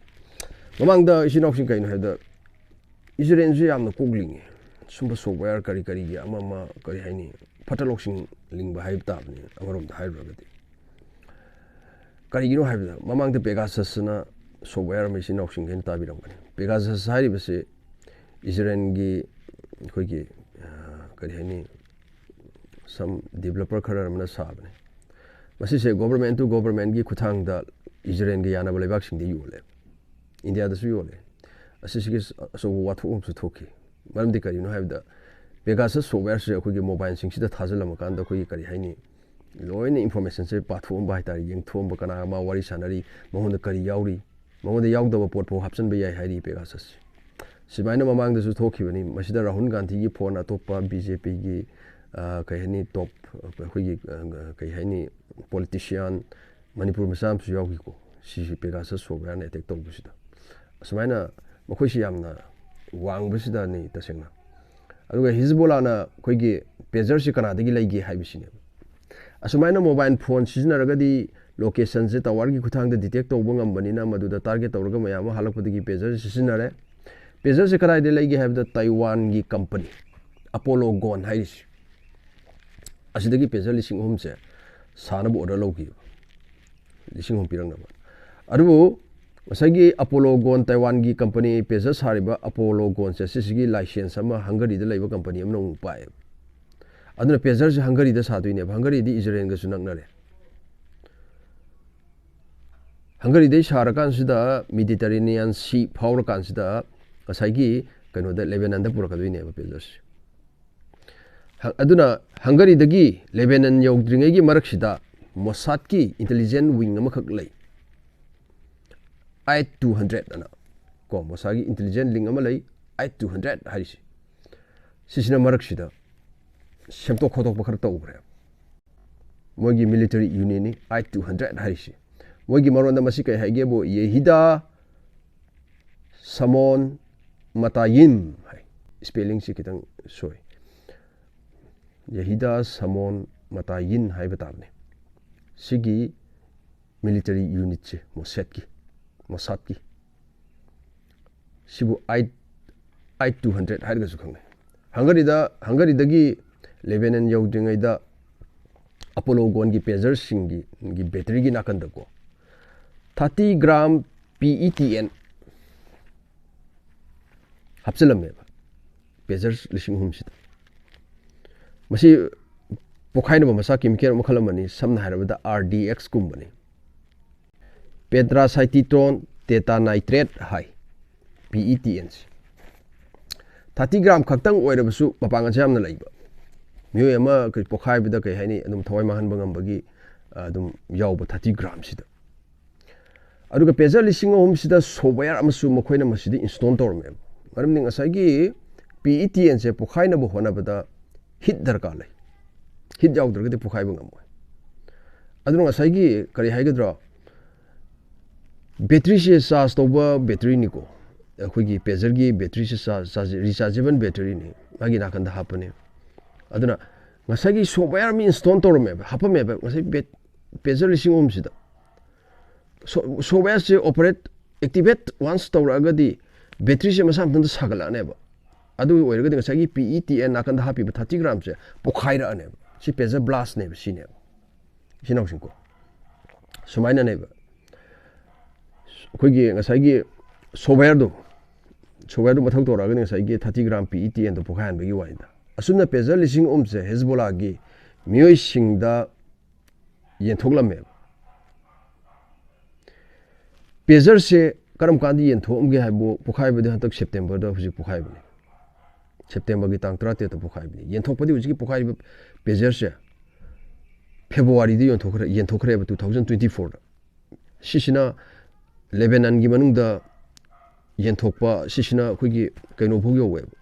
ꯃꯃꯥꯡꯗ ꯏꯆꯤꯟ ꯏꯅꯥꯎꯁꯤꯡ ꯀꯩꯅꯣ ꯍꯥꯏꯕꯗ, ꯏꯖꯔꯦꯜꯁꯨ ꯌꯥꯝꯅ ꯀꯣꯛ ꯂꯤꯡꯉꯤ꯫ ꯁꯨꯝꯕ software ꯀꯔꯤ ꯀꯔꯤꯒꯤ ꯑꯃ ꯑꯃ, ꯀꯔꯤ ꯍꯥꯏꯅꯤ, ꯐꯠꯇ ꯂꯧꯁꯤꯡ ꯂꯤꯡꯕ ꯍꯥꯏꯕ ꯇꯥꯕꯅꯤ ꯑꯃꯔꯣꯝꯗ ꯍꯥꯏꯔꯨꯔꯒꯗꯤ꯫ ꯀꯔꯤꯒꯤꯅꯣ ꯍꯥꯏꯕꯗ, ꯃꯃꯥꯡꯗ Pegasusꯅ software ꯑꯃ ꯏꯆꯤꯟ ꯏꯅꯥꯎꯁꯤꯡꯈꯩꯅ ꯇꯥꯕꯤꯔꯝꯒꯅꯤ꯫ Pegasus ꯍꯥꯏꯔꯤꯕꯁꯤ ꯏꯖꯔꯦꯜꯒꯤ ꯑꯩꯈꯣꯏꯒꯤ, ꯑ, ꯀꯔꯤ ꯍꯥꯏꯅꯤ, some developer ꯈꯔ ꯑꯃꯅ ꯁꯥꯕꯅꯦ꯫ ꯃꯁꯤꯁꯦ government to governmentꯀꯤ ꯈꯨꯠꯊꯥꯡꯗ ꯏꯖꯔꯦꯜꯒ ꯌꯥꯅꯕ ꯂꯩꯕꯥꯛꯁꯤꯡꯗ ꯌꯣꯜꯂꯦ, ꯏꯟꯗꯤꯌꯥꯗꯁꯨ ꯌꯣꯜꯂꯦ꯫ ꯑꯁꯤꯁꯤꯒꯤ ꯑꯆꯧꯕ ꯋꯥꯊꯣꯛ ꯑꯃꯁꯨ ꯊꯣꯛꯈꯤ꯫ ꯃꯔꯝꯗꯤ ꯀꯔꯤꯅꯣ ꯍꯥꯏꯕꯗ, Pegasus softwareꯁꯦ ꯑꯩꯈꯣꯏꯒꯤ mobileꯁꯤꯡꯁꯤꯗ ꯊꯥꯖꯤꯜꯂꯝꯃꯀꯥꯟꯗ ꯑꯩꯈꯣꯏꯒꯤ ꯀꯔꯤ ꯍꯥꯏꯅꯤ, ꯂꯣꯏꯅ informationꯁꯦ ꯄꯥꯊꯣꯛꯑꯝꯕ ꯍꯥꯏꯇꯥꯔꯦ, ꯌꯦꯡꯊꯣꯛꯑꯝꯕ, ꯀꯅꯥꯒ ꯃꯥ ꯋꯥꯔꯤ ꯁꯥꯟꯅꯔꯤ, ꯃꯉꯣꯟꯗ ꯀꯔꯤ ꯌꯥꯎꯔꯤ, ꯃꯉꯣꯟꯗ ꯌꯥꯎꯗꯕ ꯄꯣꯠꯐꯥꯎ ꯍꯥꯞꯆꯤꯟꯕ ꯌꯥꯏ ꯍꯥꯏꯔꯤ Pegasusꯁꯦ꯫ ꯁꯨꯃꯥꯏꯅ ꯃꯃꯥꯡꯗꯁꯨ ꯊꯣꯛꯈꯤꯕꯅꯤ꯫ ꯃꯁꯤꯗ ꯔꯥꯍꯨꯜ ꯒꯥꯟꯙꯤꯒꯤ phone, ꯑꯇꯣꯞꯄ BJPꯒꯤ, ꯑ, ꯀꯩ ꯍꯥꯏꯅꯤ, top, ꯑꯩꯈꯣꯏꯒꯤ, ꯑ, ꯀꯩ ꯍꯥꯏꯅꯤ, politician, ꯃꯅꯤꯄꯨꯔ ꯃꯆꯥ ꯑꯃꯁꯨ ꯌꯥꯎꯈꯤꯀꯣ, ꯁꯤꯁꯤ Pegasus softwareꯅ attack ꯇꯧꯕꯁꯤꯗ꯫ ꯑꯁꯨꯃꯥꯏꯅ ꯃꯈꯣꯏꯁꯤ ꯌꯥꯝꯅ ꯋꯥꯡꯕꯁꯤꯗꯅꯤ ꯇꯁꯦꯡꯅ꯫ ꯑꯗꯨꯒ ꯍꯤꯖꯕꯣꯂꯥꯅ ꯑꯩꯈꯣꯏꯒꯤ pagerꯁꯤ ꯀꯅꯥꯗꯒꯤ ꯂꯩꯒꯦ ꯍꯥꯏꯕꯁꯤꯅꯦꯕ꯫ ꯑꯁꯨꯃꯥꯏꯅ mobile phone ꯁꯤꯖꯤꯟꯅꯔꯒꯗꯤ locationꯁꯦ towerꯒꯤ ꯈꯨꯠꯊꯥꯡꯗ detect ꯇꯧꯕ ꯉꯝꯕꯅꯤꯅ, ꯃꯗꯨꯗ target ꯇꯧꯔꯒ ꯃꯌꯥꯝ ꯑꯃ ꯍꯥꯠꯂꯛꯄꯗꯒꯤ pagerꯁꯦ ꯁꯤꯖꯤꯟꯅꯔꯦ꯫ Pagerꯁꯦ ꯀꯗꯥꯏꯗ ꯂꯩꯒꯦ ꯍꯥꯏꯕꯗ, Taiwanꯒꯤ company Apollogon ꯍꯥꯏꯔꯤꯁꯤ, ꯑꯁꯤꯗꯒꯤ pager ꯂꯤꯁꯤꯡ ꯑꯍꯨꯝꯁꯦ ꯁꯥꯅꯕ order ꯂꯧꯈꯤꯕ, ꯂꯤꯁꯤꯡ ꯑꯍꯨꯝ ꯄꯤꯔꯛꯅꯕ꯫ ꯑꯗꯨꯕꯨ ꯉꯁꯥꯏꯒꯤ Apollogon, Taiwanꯒꯤ company pager ꯁꯥꯔꯤꯕ Apollogonꯁꯦ, ꯁꯤꯁꯤꯒꯤ license ꯑꯃ Hungaryꯗ ꯂꯩꯕ company ꯑꯃꯅ ꯑꯃꯨꯛ ꯄꯥꯏꯌꯦꯕ꯫ ꯑꯗꯨꯅ pagerꯁꯦ Hungaryꯗ ꯁꯥꯗꯣꯏꯅꯦꯕ, Hungaryꯗꯤ ꯏꯖꯔꯦꯜꯒꯁꯨ ꯅꯛꯅꯔꯦ꯫ Hungaryꯗꯩ ꯁꯥꯔꯀꯥꯟꯁꯤꯗ Mediterranean Sea ꯐꯥꯎꯔꯀꯥꯟꯁꯤꯗ ꯉꯁꯥꯏꯒꯤ ꯀꯩꯅꯣꯗ, Lebanonꯗ ꯄꯨꯔꯛꯀꯗꯣꯏꯅꯦꯕ pagerꯁꯦ꯫ ꯍ-, ꯑꯗꯨꯅ Hungaryꯗꯒꯤ Lebanon ꯌꯧꯗ꯭ꯔꯤꯉꯩꯒꯤ ꯃꯔꯛꯁꯤꯗ Mossadꯀꯤ intelligence wing ꯑꯃꯈꯛ ꯂꯩ, I two hundred ꯑꯅ, ꯀꯣ, Mossadꯀꯤ intelligence wing ꯑꯃ ꯂꯩ, I two hundred ꯍꯥꯏꯔꯤꯁꯤ꯫ ꯁꯤꯁꯤꯅ ꯃꯔꯛꯁꯤꯗ ꯁꯦꯝꯗꯣꯛ ꯈꯣꯠꯇꯣꯛꯄ ꯈꯔ ꯇꯧꯈ꯭ꯔꯦ꯫ ꯃꯣꯏꯒꯤ military unitꯅꯤ I two hundred ꯍꯥꯏꯔꯤꯁꯤ꯫ ꯃꯣꯏꯒꯤ ꯃꯔꯣꯟꯗ ꯃꯁꯤ ꯀꯩ ꯍꯥꯏꯒꯦꯕꯨ, Yehida Samon Matayin ꯍꯥꯏ꯫ Spellingꯁꯤ ꯈꯤꯇꯪ ꯁꯣꯏ꯫ Yehida Samon Matayin ꯍꯥꯏꯕ ꯇꯥꯕꯅꯤ꯫ ꯁꯤꯒꯤ military unitꯁꯦ Mossadꯀꯤ, Mossadꯀꯤ, ꯁꯤꯕꯨ I, I two hundred ꯍꯥꯏꯔꯒꯁꯨ ꯈꯪꯅꯩ꯫ Hungaryꯗ, Hungaryꯗꯒꯤ Lebanon ꯌꯧꯗ꯭ꯔꯤꯉꯩꯗ Apollogonꯒꯤ pagerꯁꯤꯡꯒꯤ, ꯒꯤ batteryꯒꯤ ꯅꯥꯀꯟꯗꯀꯣ, thirty gram PETN ꯍꯥꯞꯆꯤꯜꯂꯝꯃꯦꯕ, pager ꯂꯤꯁꯤꯡ ꯑꯍꯨꯝꯁꯤꯗ꯫ ꯃꯁꯤ ꯄꯣꯈꯥꯏꯅꯕ ꯃꯆꯥꯛ ꯀꯦꯃꯤꯀꯦꯜ ꯃꯈꯜ ꯑꯃꯅꯤ꯫ ꯁꯝꯅ ꯍꯥꯏꯔꯕꯗ, ꯑꯥꯔ ꯗꯤ ꯑꯦꯛꯁ ꯀꯨꯝꯕꯅꯤ꯫ ꯄꯦꯇ꯭ꯔꯥꯁꯥꯏꯇꯤꯇ꯭ꯔꯣꯟ ꯇꯦꯇꯥꯅꯥꯏꯇ꯭ꯔꯦꯠ ꯍꯥꯏ, ꯄꯤ ꯏ ꯇꯤ ꯑꯦꯟꯁꯤ꯫ ꯊꯥꯔꯇꯤ ꯒ꯭ꯔꯥꯝ ꯈꯛꯇꯪ ꯑꯣꯏꯔꯕꯁꯨ ꯃꯄꯥꯡꯒꯜꯁꯦ ꯌꯥꯝꯅ ꯂꯩꯕ꯫ ꯃꯤꯑꯣꯏ ꯑꯃ ꯀꯩ ꯄꯣꯈꯥꯏꯕꯗ, ꯀꯩ ꯍꯥꯏꯅꯤ, ꯑꯗꯨꯝ ꯊꯋꯥꯏ ꯃꯥꯡꯍꯟꯕ ꯉꯝꯕꯒꯤ, ꯑ, ꯑꯗꯨꯝ ꯌꯥꯎꯕ ꯊꯥꯔꯇꯤ ꯒ꯭ꯔꯥꯝꯁꯤꯗ꯫ ꯑꯗꯨꯒ ꯄꯦꯖꯔ ꯂꯤꯁꯤꯡ ꯑꯍꯨꯝꯁꯤꯗ ꯁꯣꯞꯋꯦꯌꯔ ꯑꯃꯁꯨ ꯃꯈꯣꯏꯅ ꯃꯁꯤꯗ ꯏꯟꯁꯇꯣꯜ ꯇꯧꯔꯝꯃꯦꯕ꯫ ꯃꯔꯝꯗꯤ ꯉꯁꯥꯏꯒꯤ ꯄꯤ ꯏ ꯇꯤ ꯑꯦꯟꯁꯦ ꯄꯣꯈꯥꯏꯅꯕ ꯍꯣꯠꯅꯕꯗ ꯍꯤꯠ ꯗꯔꯀꯥꯔ ꯂꯩ꯫ ꯍꯤꯠ ꯌꯥꯎꯗ꯭ꯔꯒꯗꯤ ꯄꯣꯈꯥꯏꯕ ꯉꯝꯃꯣꯏ꯫ ꯑꯗꯨꯅ ꯉꯁꯥꯏꯒꯤ, ꯀꯔꯤ ꯍꯥꯏꯒꯗ꯭ꯔꯣ, ꯕꯦꯇ꯭ꯔꯤꯁꯦ ꯆꯥꯔꯖ ꯇꯧꯕ ꯕꯦꯇ꯭ꯔꯤꯅꯤꯀꯣ꯫ ꯑꯩꯈꯣꯏꯒꯤ ꯄꯦꯖꯔꯒꯤ ꯕꯦꯇ꯭ꯔꯤꯁꯦ ꯆꯥꯔꯖ, ꯆꯥꯔꯖ, ꯔꯤꯆꯥꯔꯖꯦꯕꯜ ꯕꯦꯇ꯭ꯔꯤꯅꯤ, ꯃꯥꯒꯤ ꯅꯥꯀꯟꯗ ꯍꯥꯞꯄꯅꯦ꯫ ꯑꯗꯨꯅ ꯉꯁꯥꯏꯒꯤ ꯁꯣꯞꯋꯦꯌꯔ ꯑꯃ ꯏꯟꯁꯇꯣꯜ ꯇꯧꯔꯝꯃꯦꯕ, ꯍꯥꯞꯄꯝꯃꯦꯕ, ꯉꯁꯥꯏ ꯕꯦꯠ-, ꯄꯦꯖꯔ ꯂꯤꯁꯤꯡ ꯑꯍꯨꯝꯁꯤꯗ꯫ ꯁꯣ-, ꯁꯣꯞꯋꯦꯌꯔꯁꯦ ꯑꯣꯄꯔꯦꯠ, ꯑꯦꯛꯇꯤꯚꯦꯠ ꯋꯥꯟꯁ ꯇꯧꯔꯛꯑꯒꯗꯤ ꯕꯦꯇ꯭ꯔꯤꯁꯦ ꯃꯁꯥ ꯃꯊꯟꯇ ꯁꯥꯒꯠꯂꯛꯑꯅꯦꯕ꯫ ꯑꯗꯨ ꯑꯣꯏꯔꯒꯗꯤ ꯉꯁꯥꯏꯒꯤ ꯄꯤ ꯏ ꯇꯤ ꯑꯦꯟ ꯅꯥꯀꯟꯗ ꯍꯥꯞꯄꯤꯕ ꯊꯥꯔꯇꯤ ꯒ꯭ꯔꯥꯝꯁꯦ ꯄꯣꯈꯥꯏꯔꯛꯑꯅꯦꯕ꯫ ꯁꯤ ꯄꯦꯖꯔ ꯕ꯭ꯂꯥꯁꯅꯦꯕ, ꯁꯤꯅꯦꯕ꯫ ꯏꯆꯤꯟ ꯏꯅꯥꯎꯁꯤꯡꯀꯣ, ꯁꯨꯃꯥꯏꯅꯅꯦꯕ꯫ ꯑꯩꯈꯣꯏꯒꯤ ꯉꯁꯥꯏꯒꯤ ꯁꯣꯞꯋꯦꯌꯔꯗꯣ, ꯁꯣꯞꯋꯦꯌꯔꯗꯣ ꯃꯊꯧ ꯇꯧꯔꯛꯑꯒꯗꯤ ꯉꯁꯥꯏꯒꯤ ꯊꯥꯔꯇꯤ ꯒ꯭ꯔꯥꯝ ꯄꯤ ꯏ ꯇꯤ ꯑꯦꯟꯗꯣ ꯄꯣꯈꯥꯏꯍꯟꯕꯒꯤ ꯋꯥꯅꯤꯗ꯫ ꯑꯁꯨꯝꯅ ꯄꯦꯖꯔ ꯂꯤꯁꯤꯡ ꯑꯍꯨꯝꯁꯦ ꯍꯦꯖꯕꯣꯂꯥꯒꯤ ꯃꯤꯑꯣꯏꯁꯤꯡꯗ ꯌꯦꯟꯊꯣꯛꯂꯝꯃꯦꯕ꯫ ꯄꯦꯖꯔꯁꯦ ꯀꯔꯝ ꯀꯥꯟꯗ ꯌꯦꯟꯊꯣꯛꯑꯝꯒꯦ ꯍꯥꯏꯕꯨ, ꯄꯣꯈꯥꯏꯕꯗꯤ ꯍꯟꯗꯛ ꯁꯦꯞꯇꯦꯝꯕꯔꯗ ꯍꯧꯖꯤꯛ ꯄꯣꯈꯥꯏꯕꯅꯤ꯫ ꯁꯦꯞꯇꯦꯝꯕꯔꯒꯤ ꯇꯥꯡ ꯇꯔꯥꯇꯔꯦꯠꯇ ꯄꯣꯈꯥꯏꯕꯅꯤ꯫ ꯌꯦꯟꯊꯣꯛꯄꯗꯤ ꯍꯧꯖꯤꯛꯀꯤ ꯄꯣꯈꯥꯏꯔꯤꯕ ꯄꯦꯖꯔꯁꯦ ꯐꯦꯕ꯭ꯔꯨꯋꯥꯔꯤꯗ ꯌꯣꯟꯊꯣꯛꯈ꯭ꯔꯦ, ꯌꯦꯟꯊꯣꯛꯈ꯭ꯔꯦꯕ, ꯇꯨ ꯊꯥꯎꯖꯟ ꯇ꯭ꯋꯦꯟꯇꯤ ꯐꯣꯔꯗ꯫ ꯁꯤꯁꯤꯅ ꯂꯦꯕꯦꯅꯟꯒꯤ ꯃꯅꯨꯡꯗ ꯌꯦꯟꯊꯣꯛꯄ, ꯁꯤꯁꯤꯅ ꯑꯩꯈꯣꯏꯒꯤ ꯀꯩꯅꯣ ꯐꯥꯎ ꯌꯧꯋꯦꯕ,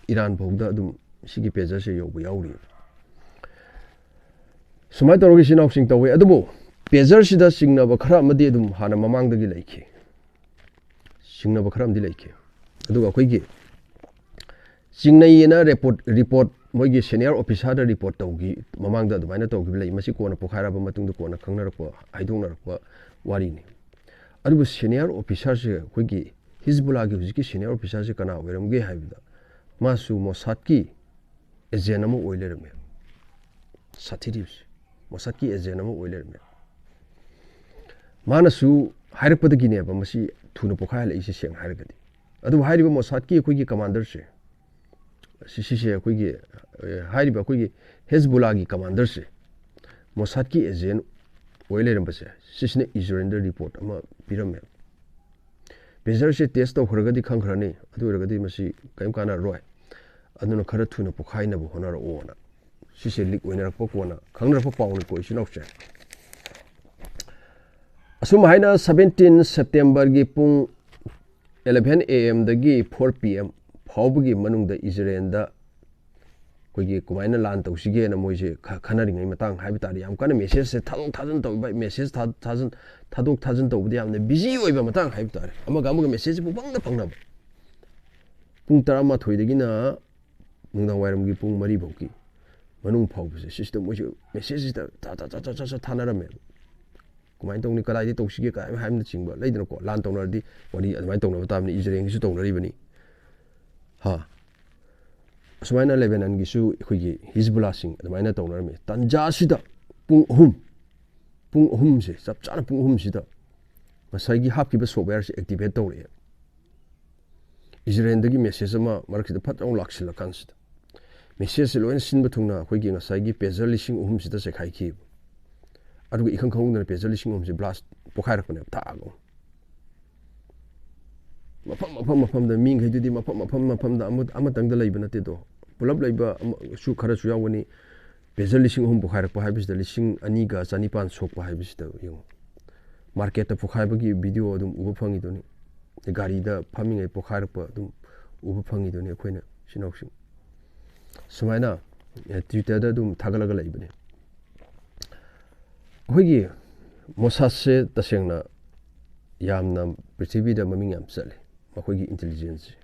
ꯏꯔꯥꯟ ꯐꯥꯎꯗ ꯑꯗꯨꯝ ꯁꯤꯒꯤ ꯄꯦꯖꯔꯁꯦ ꯌꯧꯕ ꯌꯥꯎꯔꯤ꯫ ꯁꯨꯃꯥꯏꯅ ꯇꯧꯔꯒ ꯏꯆꯤꯟ ꯏꯅꯥꯎꯁꯤꯡ ꯇꯧꯋꯦ꯫ ꯑꯗꯨꯕꯨ ꯄꯦꯖꯔꯁꯤꯗ ꯆꯤꯡꯅꯕ ꯈꯔ ꯑꯃꯗꯤ ꯑꯗꯨꯝ ꯍꯥꯟꯅ ꯃꯃꯥꯡꯗꯒꯤ ꯂꯩꯈꯤ, ꯆꯤꯡꯅꯕ ꯈꯔ ꯑꯃꯗꯤ ꯂꯩꯈꯤ꯫ ꯑꯗꯨꯒ ꯑꯩꯈꯣꯏꯒꯤ ꯆꯤꯡꯅꯩꯌꯦꯅ ꯔꯦꯄꯣꯔꯠ, ꯔꯤꯄꯣꯔꯠ, ꯃꯣꯏꯒꯤ ꯁꯦꯅꯤꯌꯔ ꯑꯣꯐꯤꯁꯥꯔꯗ ꯔꯤꯄꯣꯔꯠ ꯇꯧꯈꯤ, ꯃꯃꯥꯡꯗ ꯑꯗꯨꯃꯥꯏꯅ ꯇꯧꯈꯤꯕ ꯂꯩ꯫ ꯃꯁꯤ ꯀꯣꯟꯅ ꯄꯣꯈꯥꯏꯔꯛꯑꯕ ꯃꯇꯨꯡꯗ ꯀꯣꯟꯅ ꯈꯪꯅꯔꯛꯄ, ꯍꯥꯏꯗꯣꯛꯅꯔꯛꯄ ꯋꯥꯔꯤꯅꯤ꯫ ꯑꯗꯨꯕꯨ ꯁꯦꯅꯤꯌꯔ ꯑꯣꯐꯤꯁꯥꯔꯁꯦ, ꯑꯩꯈꯣꯏꯒꯤ ꯍꯤꯖꯕꯨꯂꯥꯒꯤ ꯍꯧꯖꯤꯛꯀꯤ ꯁꯦꯅꯤꯌꯔ ꯑꯣꯐꯤꯁꯥꯔꯁꯦ ꯀꯅꯥ ꯑꯣꯏꯔꯝꯒꯦ ꯍꯥꯏꯕꯗ, ꯃꯥꯁꯨ ꯃꯣꯁꯥꯗꯀꯤ ꯑꯦꯖꯦꯟ ꯑꯃ ꯑꯣꯏ ꯂꯩꯔꯝꯃꯦ꯫ ꯁꯥꯊꯤꯔꯤꯕꯁꯦ, ꯃꯣꯁꯥꯗꯀꯤ ꯑꯦꯖꯦꯟ ꯑꯃ ꯑꯣꯏ ꯂꯩꯔꯝꯃꯦ꯫ ꯃꯥꯅꯁꯨ ꯍꯥꯏꯔꯛꯄꯗꯒꯤꯅꯦꯕ ꯃꯁꯤ ꯊꯨꯅ ꯄꯣꯈꯥꯏꯍꯜꯂꯛꯏꯁꯦ, ꯁꯦꯡꯅ ꯍꯥꯏꯔꯒꯗꯤ꯫ ꯑꯗꯨꯕꯨ ꯍꯥꯏꯔꯤꯕ ꯃꯣꯁꯥꯗꯀꯤ ꯑꯩꯈꯣꯏꯒꯤ ꯀꯃꯥꯟꯗꯔꯁꯦ, ꯁꯤ-, ꯁꯤꯁꯦ ꯑꯩꯈꯣꯏꯒꯤ, ꯑꯦ, ꯍꯥꯏꯔꯤꯕ ꯑꯩꯈꯣꯏꯒꯤ ꯍꯦꯖꯕꯨꯂꯥꯒꯤ ꯀꯃꯥꯟꯗꯔꯁꯦ ꯃꯣꯁꯥꯗꯀꯤ ꯑꯦꯖꯦꯟ ꯑꯣꯏ ꯂꯩꯔꯝꯕꯁꯦ, ꯁꯤꯁꯤꯅ ꯏꯖꯔꯦꯜꯗ ꯔꯤꯄꯣꯔꯠ ꯑꯃ ꯄꯤꯔꯝꯃꯦ꯫ ꯄꯦꯖꯔꯁꯦ ꯇꯦꯁ ꯇꯧꯈ꯭ꯔꯒꯗꯤ ꯈꯪꯈ꯭ꯔꯅꯤ, ꯑꯗꯨ ꯑꯣꯏꯔꯒꯗꯤ ꯃꯁꯤ ꯀꯔꯤꯝ ꯀꯥꯟꯅꯔꯔꯣꯏ, ꯑꯗꯨꯅ ꯈꯔ ꯊꯨꯅ ꯄꯣꯈꯥꯏꯅꯕ ꯍꯣꯠꯅꯔꯛꯑꯣꯅ꯫ ꯁꯤꯁꯦ ꯂꯤꯛ ꯑꯣꯏꯅꯔꯛꯄ ꯀꯣꯟꯅ ꯈꯪꯅꯔꯛꯄ ꯄꯥꯎꯅꯤꯀꯣ, ꯏꯆꯤꯟ ꯏꯅꯥꯎꯁꯦ꯫ ꯑꯁꯨꯝ ꯍꯥꯏꯅ seventeen Septemberꯒꯤ ꯄꯨꯡ eleven A M ꯗꯒꯤ four P M ꯐꯥꯎꯕꯒꯤ ꯃꯅꯨꯡꯗ ꯏꯖꯔꯦꯜꯗ ꯑꯩꯈꯣꯏꯒꯤ ꯀꯃꯥꯏꯅ ꯂꯥꯟ ꯇꯧꯁꯤꯒꯦꯅ ꯃꯣꯏꯁꯦ ꯈ-, ꯈꯟꯅꯔꯤꯉꯩ ꯃꯇꯥꯡ ꯍꯥꯏꯕ ꯇꯥꯔꯦ, ꯌꯥꯝ ꯀꯟꯅ ꯃꯦꯁꯦꯖꯁꯦ ꯊꯥꯗꯣꯛ ꯊꯥꯖꯤꯟ ꯇꯧꯕ, ꯃꯦꯁꯦꯖ ꯊꯥ-, ꯊꯥꯖꯤꯟ-, ꯊꯥꯗꯣꯛ ꯊꯥꯖꯤꯟ ꯇꯧꯕꯗ ꯌꯥꯝꯅ ꯕꯤꯖꯤ ꯑꯣꯏꯕ ꯃꯇꯥꯡ ꯍꯥꯏꯕ ꯇꯥꯔꯦ꯫ ꯑꯃꯒ ꯑꯃꯒ ꯃꯦꯁꯦꯖꯁꯦ ꯄꯨꯡꯐꯪꯗ ꯐꯪꯅꯕ꯫ ꯄꯨꯡ ꯇꯔꯥꯃꯥꯊꯣꯏꯗꯒꯤꯅ ꯅꯨꯡꯗꯥꯡ ꯋꯥꯏꯔꯝꯒꯤ ꯄꯨꯡ ꯃꯔꯤ ꯐꯥꯎꯒꯤ ꯃꯅꯨꯡ ꯐꯥꯎꯕꯁꯦ, ꯁꯤꯁꯤꯗ ꯃꯣꯏꯁꯨ ꯃꯦꯁꯦꯖꯁꯤꯗ ꯊꯥ-, ꯊꯥ-, ꯊꯥ-, ꯊꯥ-, ꯊꯥ-, ꯊꯥ-, ꯊꯥꯅꯔꯝꯃꯦꯕ꯫ ꯀꯃꯥꯏꯅ ꯇꯧꯅꯤ, ꯀꯗꯥꯏꯗ ꯇꯧꯁꯤꯒꯦ ꯀꯥꯏ ꯍꯥꯏꯕꯅꯆꯤꯡꯕ ꯂꯩꯗꯅꯀꯣ꯫ ꯂꯥꯟ ꯇꯧꯅꯔꯗꯤ ꯋꯥꯔꯤ ꯑꯗꯨꯃꯥꯏꯅ ꯇꯧꯅꯕ ꯇꯥꯕꯅꯤ, ꯏꯖꯔꯦꯜꯒꯤꯁꯨ ꯇꯧꯅꯔꯤꯕꯅꯤ꯫ ꯍꯥ, ꯑꯁꯨꯃꯥꯏꯅ ꯂꯦꯕꯦꯅꯟꯒꯤꯁꯨ ꯑꯩꯈꯣꯏꯒꯤ ꯍꯤꯖꯕꯨꯂꯥꯁꯤꯡ ꯑꯗꯨꯃꯥꯏꯅ ꯇꯧꯅꯔꯝꯃꯤ꯫ ꯇꯥꯟꯖꯥꯁꯤꯗ ꯄꯨꯡ ꯑꯍꯨꯝ, ꯄꯨꯡ ꯑꯍꯨꯝꯁꯦ, ꯆꯞ ꯆꯥꯅ ꯄꯨꯡ ꯑꯍꯨꯝꯁꯤꯗ ꯉꯁꯥꯏꯒꯤ ꯍꯥꯞꯈꯤꯕ ꯁꯣꯞꯋꯦꯌꯔꯁꯦ ꯑꯦꯛꯇꯤꯚꯦꯠ ꯇꯧꯔꯛꯑꯦ꯫ ꯏꯖꯔꯦꯜꯗꯒꯤ ꯃꯦꯁꯦꯖ ꯑꯃ ꯃꯔꯛꯁꯤꯗ ꯐꯠ ꯂꯥꯎ ꯂꯥꯛꯁꯤꯜꯂꯀꯥꯟꯁꯤꯗ, ꯃꯦꯁꯦꯖꯁꯦ ꯂꯣꯏꯅ ꯁꯤꯟꯕ ꯊꯨꯡꯅ ꯑꯩꯈꯣꯏꯒꯤ ꯉꯁꯥꯏꯒꯤ ꯄꯦꯖꯔ ꯂꯤꯁꯤꯡ ꯑꯍꯨꯝꯁꯤꯗ ꯆꯦꯈꯥꯏꯈꯤꯕ꯫ ꯑꯗꯨꯒ ꯏꯈꯪ ꯈꯪꯍꯧꯗꯅ ꯄꯦꯖꯔ ꯂꯤꯁꯤꯡ ꯑꯍꯨꯝꯁꯦ ꯕ꯭ꯂꯥꯁ ꯄꯣꯈꯥꯏꯔꯛꯄꯅꯦꯕ, ꯊꯥꯛꯑꯒ꯫ ꯃꯐꯝ, ꯃꯐꯝ, ꯃꯐꯝꯗ ꯃꯤꯈꯩꯗꯨꯗꯤ ꯃꯐꯝ, ꯃꯐꯝ, ꯃꯐꯝꯗ ꯑꯃ-, ꯑꯃꯇꯪꯗ ꯂꯩꯕ ꯅꯠꯇꯦꯗꯣ꯫ ꯄꯨꯂꯞ ꯂꯩꯕ ꯑꯃꯁꯨ ꯈꯔꯁꯨ ꯌꯥꯎꯒꯅꯤ꯫ ꯄꯦꯖꯔ ꯂꯤꯁꯤꯡ ꯑꯍꯨꯝ ꯄꯣꯈꯥꯏꯔꯛꯄ ꯍꯥꯏꯕꯁꯤꯗ, ꯂꯤꯁꯤꯡ ꯑꯅꯤꯒ ꯆꯅꯤꯄꯥꯟ ꯁꯣꯛꯄ ꯍꯥꯏꯕꯁꯤꯗ ꯌꯦꯡꯉꯨ꯫ ꯃꯥꯔꯀꯦꯠꯇ ꯄꯣꯈꯥꯏꯕꯒꯤ ꯚꯤꯗꯤꯑꯣ ꯑꯗꯨꯝ ꯎꯕ ꯐꯪꯉꯤꯗꯨꯅꯤ꯫ ꯒꯥꯔꯤꯗ ꯐꯝꯃꯤꯉꯩ ꯄꯣꯈꯥꯏꯔꯛꯄ ꯑꯗꯨꯝ ꯎꯕ ꯐꯪꯉꯤꯗꯨꯅꯤ ꯑꯩꯈꯣꯏꯅ, ꯏꯆꯤꯟ ꯏꯅꯥꯎꯁꯤꯡ꯫ ꯁꯨꯃꯥꯏꯅ, ꯑꯦ, Twitter-ꯗ ꯑꯗꯨꯝ ꯊꯥꯒꯠꯂꯒ ꯂꯩꯕꯅꯦ꯫ ꯑꯩꯈꯣꯏꯒꯤ ꯃꯣꯁꯥꯗꯁꯦ ꯇꯁꯦꯡꯅ ꯌꯥꯝꯅ ꯄ꯭ꯔꯤꯊꯤꯕꯤꯗ ꯃꯃꯤꯡ ꯌꯥꯝ ꯆꯠꯂꯤ, ꯃꯈꯣꯏꯒꯤ ꯏꯟꯇꯦꯂꯤꯖꯦꯟꯁꯁꯦ꯫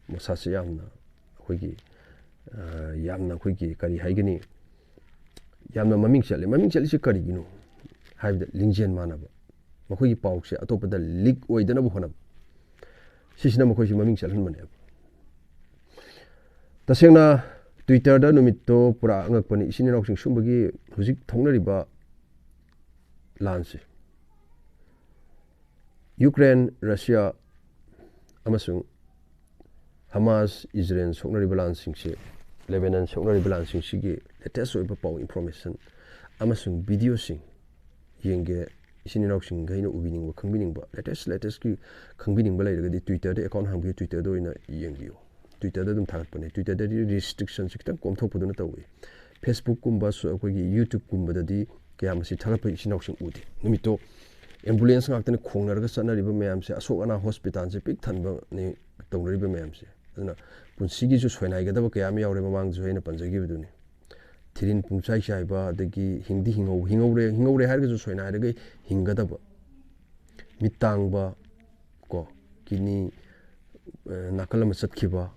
ꯃꯣꯁꯥꯗꯁꯦ ꯌꯥꯝꯅ ꯑꯩꯈꯣꯏꯒꯤ, ꯑ, ꯌꯥꯝꯅ ꯑꯩꯈꯣꯏꯒꯤ ꯀꯔꯤ ꯍꯥꯏꯒꯅꯤ, ꯌꯥꯝꯅ ꯃꯃꯤꯡ ꯆꯠꯂꯤ꯫ ꯃꯃꯤꯡ ꯆꯠꯂꯤꯁꯦ ꯀꯔꯤꯒꯤꯅꯣ ꯍꯥꯏꯕꯗ, ꯂꯤꯡꯖꯦꯜ ꯃꯥꯟꯅꯕ, ꯃꯈꯣꯏꯒꯤ ꯄꯥꯎꯁꯦ ꯑꯇꯣꯞꯄꯗ ꯂꯤꯛ ꯑꯣꯏꯗꯅꯕ ꯍꯣꯠꯅꯕ, ꯁꯤꯁꯤꯅ ꯃꯈꯣꯏꯁꯤ ꯃꯃꯤꯡ ꯆꯠꯍꯟꯕꯅꯦꯕ꯫ ꯇꯁꯦꯡꯅ Twitter-ꯗ ꯅꯨꯃꯤꯠꯇꯣ ꯄꯨꯔꯥ ꯑꯉꯛꯄꯅꯤ꯫ ꯏꯆꯤꯟ ꯏꯅꯥꯎꯁꯤꯡ, ꯁꯨꯝꯕꯒꯤ ꯍꯧꯖꯤꯛ ꯊꯣꯛꯅꯔꯤꯕ ꯂꯥꯟꯁꯦ, ꯌꯨꯀ꯭ꯔꯦꯟ, ꯔꯁꯤꯌꯥ ꯑꯃꯁꯨꯡ ꯍꯃꯥꯁ ꯏꯖꯔꯦꯜ ꯁꯣꯛꯅꯔꯤꯕ ꯂꯥꯟꯁꯤꯡꯁꯤ, ꯂꯦꯕꯦꯅꯟ ꯁꯣꯛꯅꯔꯤꯕ ꯂꯥꯟꯁꯤꯡꯁꯤꯒꯤ latest ꯑꯣꯏꯕ ꯄꯥꯎ, information ꯑꯃꯁꯨꯡ videoꯁꯤꯡ ꯌꯦꯡꯒꯦ, ꯏꯆꯤꯟ ꯏꯅꯥꯎꯁꯤꯡꯈꯩꯅ ꯎꯕꯤꯅꯤꯡꯕ, ꯈꯪꯕꯤꯅꯤꯡꯕ, latest latestꯀꯤ ꯈꯪꯕꯤꯅꯤꯡꯕ ꯂꯩꯔꯒꯗꯤ Twitterꯗ account ꯍꯥꯡꯕꯤꯌꯨ, Twitterꯗ ꯑꯣꯏꯅ ꯌꯦꯡꯕꯤꯌꯨ꯫ Twitterꯗ ꯑꯗꯨꯝ ꯊꯥꯒꯠꯄꯅꯦ꯫ Twitterꯗꯗꯤ restrictionꯁꯦ ꯈꯤꯇꯪ ꯀꯣꯝꯊꯣꯛꯄꯗꯨꯅ ꯇꯧꯏ꯫ Facebookꯀꯨꯝꯕ, ꯑꯩꯈꯣꯏꯒꯤ YouTubeꯀꯨꯝꯕꯗꯗꯤ ꯀꯌꯥ ꯃꯁꯤ ꯊꯥꯒꯠꯄ ꯏꯆꯤꯟ ꯏꯅꯥꯎꯁꯤꯡ ꯎꯗꯦ꯫ ꯅꯨꯃꯤꯠꯇꯣ ambulance ꯉꯥꯛꯇꯅ ꯈꯣꯡꯅꯔꯒ ꯆꯠꯅꯔꯤꯕ ꯃꯌꯥꯝꯁꯦ, ꯑꯁꯣꯛ ꯑꯅꯥ hospitalꯁꯦ ꯄꯤꯛ ꯊꯟꯕꯅꯦ ꯇꯧꯅꯔꯤꯕ ꯃꯌꯥꯝꯁꯦ꯫ ꯑꯗꯨꯅ ꯄꯨꯟꯁꯤꯒꯤꯁꯨ ꯁꯣꯏꯅꯥꯏꯒꯗꯕ ꯀꯌꯥ ꯑꯃ ꯌꯥꯎꯔꯦ, ꯃꯃꯥꯡꯗꯁꯨ ꯑꯩꯅ ꯄꯟꯖꯈꯤꯕꯗꯨꯅꯤ꯫ ꯊꯤꯔꯤꯟ ꯄꯨꯡꯆꯥꯏ ꯆꯥꯏꯕ, ꯑꯗꯒꯤ ꯍꯤꯡꯗꯤ ꯍꯤꯡꯍꯧ-, ꯍꯤꯡꯍꯧꯔꯦ, ꯍꯤꯡꯍꯧꯔꯦ ꯍꯥꯏꯔꯒꯁꯨ ꯁꯣꯏꯅꯥꯏꯔꯒ ꯍꯤꯡꯒꯗꯕ, ꯃꯤꯠ ꯇꯥꯡꯕ, ꯀꯣ, kidney, ꯑ, ꯅꯥꯀꯜ ꯑꯃ ꯆꯠꯈꯤꯕ,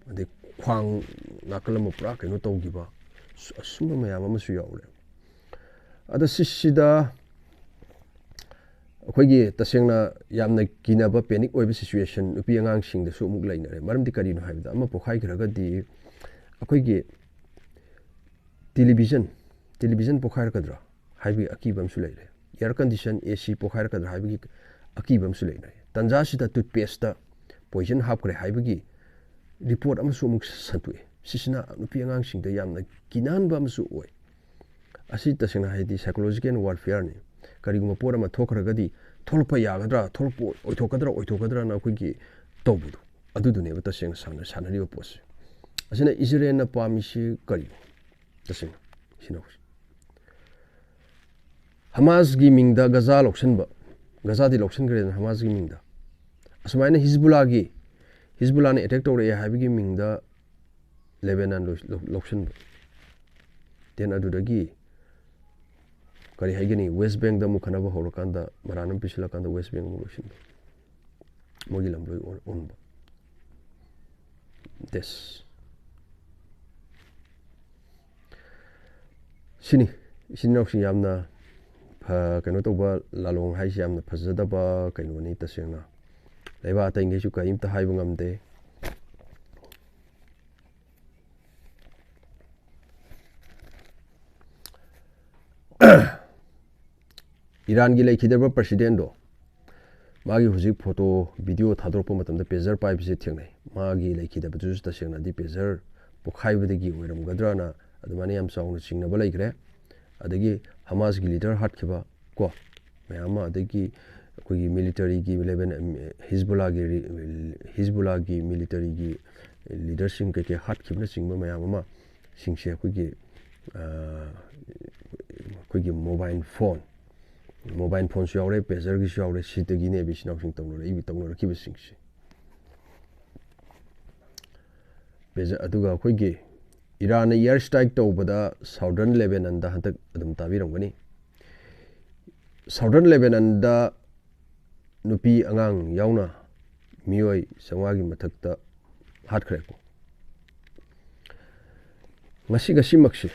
ꯑꯗꯩ ꯈ꯭ꯋꯥꯡ ꯅꯥꯀꯜ ꯑꯃ ꯄꯨꯔꯥ ꯀꯩꯅꯣ ꯇꯧꯈꯤꯕ, ꯑꯁ-, ꯑꯁꯨꯝꯕ ꯃꯌꯥꯝ ꯑꯃꯁꯨ ꯌꯥꯎꯔꯦ꯫ ꯑꯗ ꯁꯤꯁꯤꯗ ꯑꯩꯈꯣꯏꯒꯤ ꯇꯁꯦꯡꯅ ꯌꯥꯝꯅ ꯀꯤꯅꯕ, panic ꯑꯣꯏꯕ situation ꯅꯨꯄꯤ ꯑꯉꯥꯡꯁꯤꯡꯗꯁꯨ ꯑꯃꯨꯛ ꯂꯩꯅꯔꯦ꯫ ꯃꯔꯝꯗꯤ ꯀꯔꯤꯅꯣ ꯍꯥꯏꯕꯗ, ꯑꯃ ꯄꯣꯛꯈꯥꯏꯈ꯭ꯔꯒꯗꯤ ꯑꯩꯈꯣꯏꯒꯤ television, television ꯄꯣꯛꯈꯥꯏꯔꯛꯀꯗ꯭ꯔꯥ ꯍꯥꯏꯕꯒꯤ ꯑꯀꯤꯕ ꯑꯃꯁꯨ ꯂꯩꯔꯦ꯫ Air condition, AC ꯄꯣꯛꯈꯥꯏꯔꯛꯀꯗ꯭ꯔꯥ ꯍꯥꯏꯕꯒꯤ ꯑꯀꯤꯕ ꯑꯃꯁꯨ ꯂꯩꯔꯦ꯫ ꯇꯟꯖꯥꯁꯤꯗ toothpasteꯇ poison ꯍꯥꯞꯈ꯭ꯔꯦ ꯍꯥꯏꯕꯒꯤ report ꯑꯃꯁꯨ ꯑꯃꯨꯛ ꯁꯟꯗꯣꯛꯑꯦ꯫ ꯁꯤꯁꯤꯅ ꯅꯨꯄꯤ ꯑꯉꯥꯡꯁꯤꯡꯗ ꯌꯥꯝꯅ ꯀꯤꯅꯍꯟꯕ ꯑꯃꯁꯨ ꯑꯣꯏ꯫ ꯑꯁꯤ ꯇꯁꯦꯡꯅ ꯍꯥꯏꯗꯤ psychological warfareꯅꯤ꯫ ꯀꯔꯤꯒꯨꯝꯕ ꯄꯣꯠ ꯑꯃ ꯊꯣꯛꯈ꯭ꯔꯒꯗꯤ ꯊꯣꯛꯂꯛꯄ ꯌꯥꯒꯗ꯭ꯔꯥ, ꯊꯣꯛꯂꯛꯄ ꯑꯣꯏꯊꯣꯛꯀꯗ꯭ꯔꯥ, ꯑꯣꯏꯊꯣꯛꯀꯗ꯭ꯔꯥꯅ ꯑꯩꯈꯣꯏꯒꯤ ꯇꯧꯕꯗꯣ, ꯑꯗꯨꯗꯨꯅꯦꯕ ꯇꯁꯦꯡꯅ ꯁꯥꯟꯅ-, ꯁꯥꯟꯅꯔꯤꯕ ꯄꯣꯠꯁꯦ꯫ ꯑꯁꯤꯅ ꯏꯖꯔꯦꯜꯅ ꯄꯥꯝꯃꯤꯁꯤ ꯀꯔꯤꯅꯣ? ꯇꯁꯦꯡꯅ ꯁꯤꯅ ꯍꯃꯥꯁꯒꯤ ꯃꯤꯡꯗ ꯒꯖꯥ ꯂꯧꯁꯤꯟꯕ, ꯒꯖꯥꯗꯤ ꯂꯧꯁꯤꯟꯈ꯭ꯔꯦꯗꯅ ꯍꯃꯥꯁꯒꯤ ꯃꯤꯡꯗ, ꯑꯁꯨꯃꯥꯏꯅ ꯍꯤꯖꯕꯨꯜꯂꯥꯒꯤ, ꯍꯤꯖꯕꯨꯜꯂꯥꯅ attack ꯇꯧꯔꯛꯑꯦ ꯍꯥꯏꯕꯒꯤ ꯃꯤꯡꯗ ꯂꯦꯕꯦꯅꯥꯟ ꯂꯧ-, ꯂꯧ-, ꯂꯧꯁꯤꯟꯕ꯫ Then ꯑꯗꯨꯗꯒꯤ ꯀꯔꯤ ꯍꯥꯏꯒꯅꯤ, West Bankꯗ ꯑꯃꯨꯛ ꯈꯠꯅꯕ ꯍꯧꯔꯀꯥꯟꯗ, ꯃꯔꯥꯟ ꯑꯃ ꯄꯤꯁꯤꯜꯂꯀꯥꯟꯗ West Bank ꯑꯃꯨꯛ ꯂꯧꯁꯤꯟꯕ, ꯃꯣꯏꯒꯤ ꯂꯝ ꯂꯣꯏ ꯑꯣꯟ-, ꯑꯣꯟꯕ꯫ This꯫ ꯁꯤꯅꯤ, ꯏꯆꯤꯟ ꯏꯅꯥꯎꯁꯤꯡ, ꯌꯥꯝꯅ ꯐ-, ꯀꯩꯅꯣ ꯇꯧꯕ, ꯂꯥꯂꯣꯡ ꯍꯥꯏꯁꯤ ꯌꯥꯝꯅ ꯐꯖꯗꯕ ꯀꯩꯅꯣꯅꯤ ꯇꯁꯦꯡꯅ꯫ ꯂꯩꯕꯥꯛ ꯑꯇꯩꯉꯩꯁꯨ ꯀꯔꯤꯝꯇ ꯍꯥꯏꯕ ꯉꯝꯗꯦ꯫ ꯏꯔꯥꯟꯒꯤ ꯂꯩꯈꯤꯗꯕ presidentꯗꯣ, ꯃꯥꯒꯤ ꯍꯧꯖꯤꯛ ꯐꯣꯇꯣ ꯚꯤꯗꯤꯑꯣ ꯊꯥꯗꯣꯔꯛꯄ ꯃꯇꯝꯗ ꯄꯦꯖꯔ ꯄꯥꯏꯕꯁꯦ ꯊꯦꯡꯅꯩ꯫ ꯃꯥꯒꯤ ꯂꯩꯈꯤꯗꯕꯗꯨꯁꯨ ꯇꯁꯦꯡꯅꯗꯤ ꯄꯦꯖꯔ ꯄꯣꯛꯈꯥꯏꯕꯗꯒꯤ ꯑꯣꯏꯔꯝꯒꯗ꯭ꯔꯅ ꯑꯗꯨꯃꯥꯏꯅ ꯌꯥꯝ ꯆꯥꯎꯅ ꯆꯤꯡꯅꯕ ꯂꯩꯈ꯭ꯔꯦ꯫ ꯑꯗꯒꯤ ꯍꯃꯥꯁꯀꯤ ꯂꯤꯗꯔ ꯍꯥꯠꯈꯤꯕ ꯀꯣ ꯃꯌꯥꯝ ꯑꯃ, ꯑꯗꯒꯤ ꯑꯩꯈꯣꯏꯒꯤ ꯃꯤꯂꯤꯇꯔꯤꯒꯤ ꯂꯦꯕꯦꯟ ꯍꯤꯖꯕꯨꯂꯥꯒꯤ ꯔꯤ-, ꯍꯤꯖꯕꯨꯂꯥꯒꯤ ꯃꯤꯂꯤꯇꯔꯤꯒꯤ ꯂꯤꯗꯔꯁꯤꯡ ꯀꯩꯀꯩ ꯍꯥꯠꯈꯤꯕꯅꯆꯤꯡꯕ ꯃꯌꯥꯝ ꯑꯃ ꯁꯤꯡꯁꯦ ꯑꯩꯈꯣꯏꯒꯤ ꯑꯩꯈꯣꯏꯒꯤ ꯃꯣꯕꯥꯏꯜ ꯐꯣꯟ, ꯃꯣꯕꯥꯏꯜ ꯐꯣꯟꯁꯨ ꯌꯥꯎꯔꯦ, ꯄꯦꯖꯔꯒꯤꯁꯨ ꯌꯥꯎꯔꯦ꯫ ꯁꯤꯗꯒꯤꯅꯦꯕ ꯏꯆꯤꯟ ꯏꯅꯥꯎꯁꯤꯡ ꯇꯧꯅꯔꯛꯏ, ꯇꯧꯅꯔꯛꯈꯤꯕꯁꯤꯡꯁꯦ꯫ ꯄꯦꯖꯔ, ꯑꯗꯨꯒ ꯑꯩꯈꯣꯏꯒꯤ ꯏꯔꯥꯟꯅ ꯏꯌꯥꯔ ꯁ꯭ꯇ꯭ꯔꯥꯏꯛ ꯇꯧꯕꯗ ꯁꯥꯎꯗꯔꯟ ꯂꯦꯕꯦꯅꯟꯗ ꯍꯟꯗꯛ ꯑꯗꯨꯝ ꯇꯥꯕꯤꯔꯝꯒꯅꯤ꯫ ꯁꯥꯎꯗꯔꯟ ꯂꯦꯕꯦꯅꯟꯗ ꯅꯨꯄꯤ ꯑꯉꯥꯡ ꯌꯥꯎꯅ ꯃꯤꯑꯣꯏ ꯆꯥꯝꯃꯉꯥꯒꯤ ꯃꯊꯛꯇ ꯍꯥꯠꯈ꯭ꯔꯦꯀꯣ꯫ ꯉꯁꯤ, ꯉꯁꯤꯃꯛꯁꯤ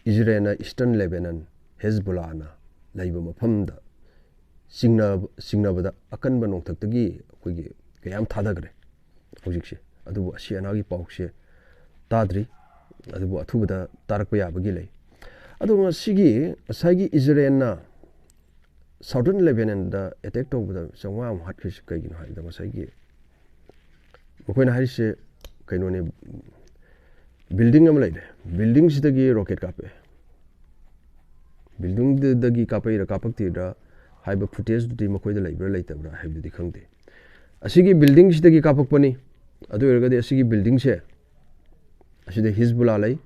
ꯏꯖꯔꯦꯜꯅ ꯏꯁꯇꯔꯟ ꯂꯦꯕꯦꯅꯟ ꯍꯦꯖꯕꯨꯂꯥꯅ ꯂꯩꯕ ꯃꯐꯝꯗ ꯆꯤꯡꯅꯕ-, ꯆꯤꯡꯅꯕꯗ ꯑꯀꯟꯕ ꯅꯣꯡꯊꯛꯇꯒꯤ ꯑꯩꯈꯣꯏꯒꯤ ꯀꯌꯥꯝ ꯊꯥꯗꯈ꯭ꯔꯦ ꯍꯧꯖꯤꯛꯁꯦ꯫ ꯑꯗꯨꯕꯨ ꯑꯁꯤ ꯑꯅꯥꯒꯤ ꯄꯥꯎꯁꯦ ꯇꯥꯗ꯭ꯔꯤ, ꯑꯗꯨꯕꯨ ꯑꯊꯨꯕꯗ ꯇꯥꯔꯛꯄ ꯌꯥꯕꯒꯤ ꯂꯩ꯫ ꯑꯗꯣ ꯉꯁꯤꯒꯤ, ꯉꯁꯥꯏꯒꯤ ꯏꯖꯔꯦꯜꯅ ꯁꯥꯎꯗꯔꯟ ꯂꯦꯕꯦꯅꯟꯗ ꯑꯦꯇꯦꯛ ꯇꯧꯕꯗ ꯆꯥꯝꯃꯉꯥ ꯑꯃ ꯍꯥꯠꯈ꯭ꯔꯤꯁꯤ ꯀꯩꯒꯤꯅꯣ ꯍꯥꯏꯕꯗ, ꯉꯁꯥꯏꯒꯤ ꯃꯈꯣꯏꯅ ꯍꯥꯏꯔꯤꯁꯦ ꯀꯩꯅꯣꯅꯦ, ꯕꯤꯜꯗꯤꯡ ꯑꯃ ꯂꯩꯔꯦ, ꯕꯤꯜꯗꯤꯡꯁꯤꯗꯒꯤ ꯔꯣꯀꯦꯠ ꯀꯥꯞꯄꯛꯑꯦ꯫ ꯕꯤꯜꯗꯤꯡꯗꯨꯗꯒꯤ ꯀꯥꯞꯄꯛꯏꯔ ꯀꯥꯞꯄꯛꯇ꯭ꯔꯤꯔ ꯍꯥꯏꯕ ꯐꯨꯇꯦꯖꯇꯨꯗꯤ ꯃꯈꯣꯏꯗ ꯂꯩꯕ꯭ꯔꯥ ꯂꯩꯇꯕ꯭ꯔꯥ ꯍꯥꯏꯕꯗꯨꯗꯤ ꯈꯪꯗꯦ꯫ ꯑꯁꯤꯒꯤ ꯕꯤꯜꯗꯤꯡꯁꯤꯗꯒꯤ ꯀꯥꯞꯄꯛꯄꯅꯤ꯫ ꯑꯗꯨ ꯑꯣꯏꯔꯒꯗꯤ ꯑꯁꯤꯒꯤ ꯕꯤꯜꯗꯤꯡꯁꯦ, ꯑꯁꯤꯗ ꯍꯤꯖꯕꯨꯂꯥ ꯂꯩ,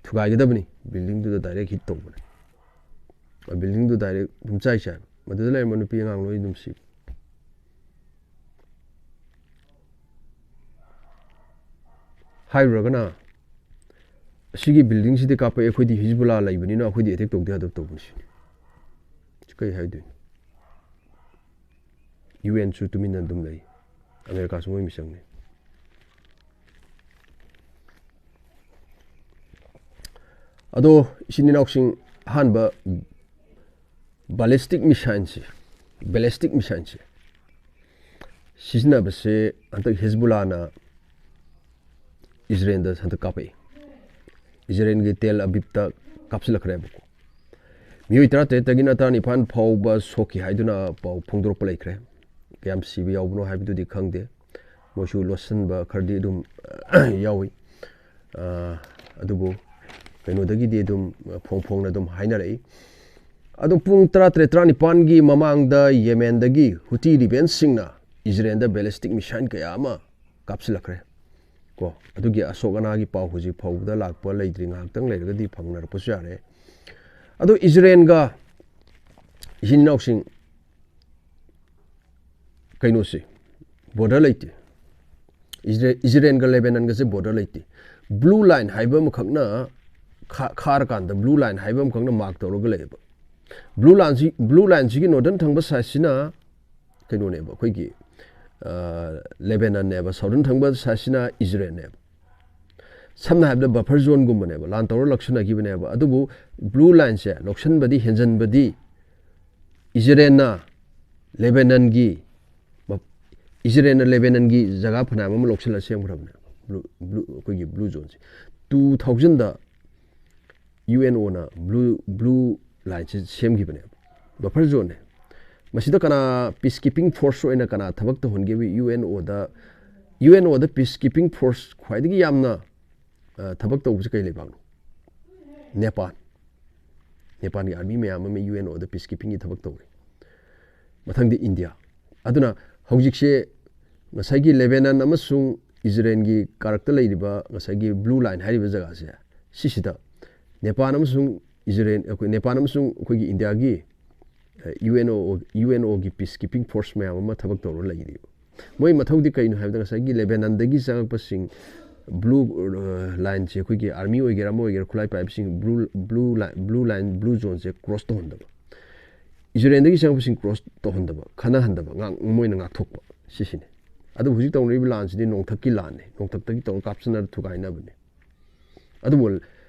ꯊꯨꯒꯥꯏꯒꯗꯕꯅꯤ, ꯕꯤꯜꯗꯤꯡꯗꯨꯗ ꯗꯥꯏꯔꯦꯛ ꯍꯤꯠ ꯇꯧꯕꯅꯦ꯫ ꯕꯤꯜꯗꯤꯡꯗꯨ ꯗꯥꯏꯔꯦꯛ ꯑꯗꯨꯝ ꯆꯥꯏ ꯆꯥꯏ꯫ ꯃꯗꯨꯗ ꯂꯩꯔꯝꯕ ꯅꯨꯄꯤ ꯑꯉꯥꯡ ꯂꯣꯏ ꯑꯗꯨꯝ ꯁꯤ꯫ ꯍꯥꯏꯔꯨꯔꯒꯅ, ꯑꯁꯤꯒꯤ ꯕꯤꯜꯗꯤꯡꯁꯤꯗꯤ ꯀꯥꯞꯄꯛꯑꯦ, ꯑꯩꯈꯣꯏꯗꯤ ꯍꯤꯖꯕꯨꯂꯥ ꯂꯩꯕꯅꯤꯅ ꯑꯩꯈꯣꯏꯗꯤ ꯑꯦꯇꯦꯛ ꯇꯧꯗ ꯌꯥꯗꯕ ꯇꯧꯕꯅꯤ ꯁꯤꯅꯤ꯫ ꯁꯤ ꯀꯔꯤ ꯍꯥꯏꯗꯣꯏꯅꯣ? ꯌꯨ ꯑꯦꯟꯁꯨ ꯇꯨꯃꯤꯟꯅ ꯑꯗꯨꯝ ꯂꯩ, ꯑꯃꯦꯔꯤꯀꯥꯁꯨ ꯃꯣꯏ ꯃꯤꯆꯪꯅꯤ꯫ ꯑꯗꯣ ꯏꯆꯤꯟ ꯏꯅꯥꯎꯁꯤꯡ, ꯑꯍꯥꯟꯕ ꯕꯦꯂꯤꯁꯇꯤꯛ ꯃꯤꯁꯥꯏꯜꯁꯦ, ꯕꯦꯂꯤꯁꯇꯤꯛ ꯃꯤꯁꯥꯏꯜꯁꯦ ꯁꯤꯖꯤꯟꯅꯕꯁꯦ ꯍꯟꯗꯛ ꯍꯤꯖꯕꯨꯂꯥꯅ ꯏꯖꯔꯦꯜꯗ ꯍꯟꯗꯛ ꯀꯥꯞꯄꯛꯏ꯫ ꯏꯖꯔꯦꯜꯒꯤ ꯇꯦꯜ ꯑꯕꯤꯕꯇ ꯀꯥꯞꯁꯤꯜꯂꯛꯈ꯭ꯔꯦꯕꯀꯣ꯫ ꯃꯤꯑꯣꯏ ꯇꯔꯥꯇꯔꯦꯠꯇꯒꯤꯅ ꯇꯔꯥꯅꯤꯄꯥꯟ ꯐꯥꯎꯕ ꯁꯣꯛꯈꯤ ꯍꯥꯏꯗꯨꯅ ꯄꯥꯎ ꯐꯣꯡꯗꯣꯔꯛꯄ ꯂꯩꯈ꯭ꯔꯦ꯫ ꯀꯌꯥꯝ ꯁꯤꯕ ꯌꯥꯎꯕꯅꯣ ꯍꯥꯏꯕꯗꯨꯗꯤ ꯈꯪꯗꯦ꯫ ꯃꯣꯏꯁꯨ ꯂꯣꯠꯁꯤꯟꯕ ꯈꯔꯗꯤ ꯑꯗꯨꯝ ꯌꯥꯎꯏ꯫ ꯑ, ꯑꯗꯨꯕꯨ ꯀꯩꯅꯣꯗꯒꯤꯗꯤ ꯑꯗꯨꯝ ꯐꯣꯡ ꯐꯣꯡꯅ ꯑꯗꯨꯝ ꯍꯥꯏꯅꯔꯛꯏ꯫ ꯑꯗꯨꯝ ꯄꯨꯡ ꯇꯔꯥꯇꯔꯦꯠ ꯇꯔꯥꯅꯤꯄꯥꯟꯒꯤ ꯃꯃꯥꯡꯗ ꯌꯦꯃꯦꯟꯗꯒꯤ ꯍꯨꯇꯤ ꯔꯤꯕꯦꯟꯁꯤꯡꯅ ꯏꯖꯔꯦꯜꯗ ballistic missile ꯀꯌꯥ ꯑꯃ ꯀꯥꯞꯁꯤꯜꯂꯛꯈ꯭ꯔꯦ꯫ ꯀꯣ, ꯑꯗꯨꯒꯤ ꯑꯁꯣꯛ ꯑꯅꯥꯒꯤ ꯄꯥꯎ ꯍꯧꯖꯤꯛ ꯐꯥꯎꯕꯗ ꯂꯥꯛꯄ ꯂꯩꯇ꯭ꯔꯤ, ꯉꯥꯏꯍꯥꯛꯇꯪ ꯂꯩꯔꯒꯗꯤ ꯐꯪꯅꯔꯛꯄꯁꯨ ꯌꯥꯔꯦ꯫ ꯑꯗꯣ ꯏꯖꯔꯦꯜꯒ ꯏꯆꯤꯟ ꯏꯅꯥꯎꯁꯤꯡ ꯀꯩꯅꯣꯁꯦ border ꯂꯩꯇꯦ꯫ ꯏꯖꯔꯦ-, ꯏꯖꯔꯦꯜꯒ ꯂꯦꯕꯦꯅꯟꯒꯁꯦ border ꯂꯩꯇꯦ꯫ Blue line ꯍꯥꯏꯕ ꯑꯃꯈꯛꯅ ꯈꯥ-, ꯈꯥꯔꯀꯥꯟꯗ blue line ꯍꯥꯏꯕ ꯑꯃꯈꯛꯅ mark ꯇꯧꯔꯒ ꯂꯩꯌꯦꯕ꯫ Blue lineꯁꯤ, blue lineꯁꯤꯒꯤ northern ꯊꯪꯕ sideꯁꯤꯅ ꯀꯩꯅꯣꯅꯦꯕ, ꯑꯩꯈꯣꯏꯒꯤ, ꯑ, ꯂꯦꯕꯦꯅꯟꯅꯦꯕ, southern ꯊꯪꯕ sideꯁꯤꯅ ꯏꯖꯔꯦꯜꯅꯦꯕ꯫ ꯁꯝꯅ ꯍꯥꯏꯔꯕꯗ buffer zoneꯒꯨꯝꯕꯅꯦꯕ, ꯂꯥꯟ ꯇꯧꯔ ꯂꯧꯁꯤꯟꯅꯈꯤꯕꯅꯦꯕ꯫ ꯑꯗꯨꯕꯨ blue lineꯁꯦ ꯂꯧꯁꯤꯟꯕꯗꯤ, ꯍꯦꯟꯖꯟꯕꯗꯤ ꯏꯖꯔꯦꯜꯅ ꯂꯦꯕꯦꯅꯟꯒꯤ, ꯃ-, ꯏꯖꯔꯦꯜꯅ ꯂꯦꯕꯦꯅꯟꯒꯤ ꯖꯒꯥ ꯐꯅꯌꯥꯝ ꯑꯃ ꯂꯧꯁꯤꯜꯂ ꯁꯦꯝꯈ꯭ꯔꯕꯅꯦꯕ꯫ Blue, blue, ꯑꯩꯈꯣꯏꯒꯤ blue zoneꯁꯦ꯫ Two thousandꯗ UNOꯅ blue, blue lineꯁꯦ ꯁꯦꯝꯈꯤꯕꯅꯦꯕ꯫ Buffer zoneꯅꯦ꯫ ꯃꯁꯤꯗ ꯀꯅꯥ peacekeeping force ꯑꯣꯏꯅ ꯀꯅꯥ ꯊꯕꯛ ꯇꯧꯍꯟꯒꯦ? UNOꯗ, UNOꯗ peacekeeping force ꯈ꯭ꯋꯥꯏꯗꯒꯤ ꯌꯥꯝꯅ, ꯑ, ꯊꯕꯛ ꯇꯧꯕꯁꯦ ꯀꯩ ꯂꯩꯕꯥꯛꯅꯣ? ꯅꯦꯄꯥꯜ꯫ ꯅꯦꯄꯥꯜꯒꯤ army ꯃꯌꯥꯝ ꯑꯃ UNOꯗ peacekeepingꯒꯤ ꯊꯕꯛ ꯇꯧꯔꯤ꯫ ꯃꯊꯪꯗꯤ ꯏꯟꯗꯤꯌꯥ꯫ ꯑꯗꯨꯅ ꯍꯧꯖꯤꯛꯁꯦ ꯉꯁꯥꯏꯒꯤ ꯂꯦꯕꯦꯅꯟ ꯑꯃꯁꯨꯡ ꯏꯖꯔꯦꯜꯒꯤ ꯀꯥꯔꯛꯇ ꯂꯩꯔꯤꯕ ꯉꯁꯥꯏꯒꯤ blue line ꯍꯥꯏꯔꯤꯕ ꯖꯒꯥꯁꯦ, ꯁꯤꯁꯤꯗ ꯅꯦꯄꯥꯜ ꯑꯃꯁꯨꯡ ꯏꯖꯔꯦꯜ, ꯑꯩꯈꯣꯏ ꯅꯦꯄꯥꯜ ꯑꯃꯁꯨꯡ ꯑꯩꯈꯣꯏꯒꯤ ꯏꯟꯗꯤꯌꯥꯒꯤ, ꯑ, UNO, UNOꯒꯤ peacekeeping force ꯃꯌꯥꯝ ꯑꯃ ꯊꯕꯛ ꯇꯧꯔꯒ ꯂꯩꯔꯤꯕ꯫ ꯃꯣꯏ ꯃꯊꯧꯗꯤ ꯀꯩꯅꯣ ꯍꯥꯏꯕꯗ ꯉꯁꯥꯏꯒꯤ ꯂꯦꯕꯦꯅꯟꯗꯒꯤ ꯆꯪꯉꯛꯄꯁꯤꯡ blue, ꯑ, lineꯁꯦ, ꯑꯩꯈꯣꯏꯒꯤ army ꯑꯣꯏꯒꯦꯔꯥ ꯑꯃ ꯑꯣꯏꯒꯦꯔꯥ ꯈꯨꯠꯂꯥꯏ ꯄꯥꯏꯕꯁꯤꯡ blue, blue line, blue line, blue zoneꯁꯦ cross ꯇꯧꯍꯟꯗꯕ꯫ ꯏꯖꯔꯦꯜꯗꯒꯤ ꯆꯪꯉꯛꯄꯁꯤꯡ cross ꯇꯧꯍꯟꯗꯕ, ꯈꯟꯅꯍꯟꯗꯕ, ꯉꯥꯛ-, ꯃꯣꯏꯅ ꯉꯥꯛꯊꯣꯛꯄ, ꯁꯤꯁꯤꯅꯤ꯫ ꯑꯗꯨꯕꯨ ꯍꯧꯖꯤꯛ ꯇꯧꯅꯔꯤꯕ ꯂꯥꯟꯁꯤꯗꯤ ꯅꯣꯡꯊꯛꯀꯤ ꯂꯥꯟꯅꯤ, ꯅꯣꯡꯊꯛꯇꯒꯤ ꯇꯧꯔꯒ ꯀꯥꯞꯁꯤꯟꯅꯔ ꯊꯨꯒꯥꯏꯅꯕꯅꯤ꯫ ꯑꯗꯨꯕꯨ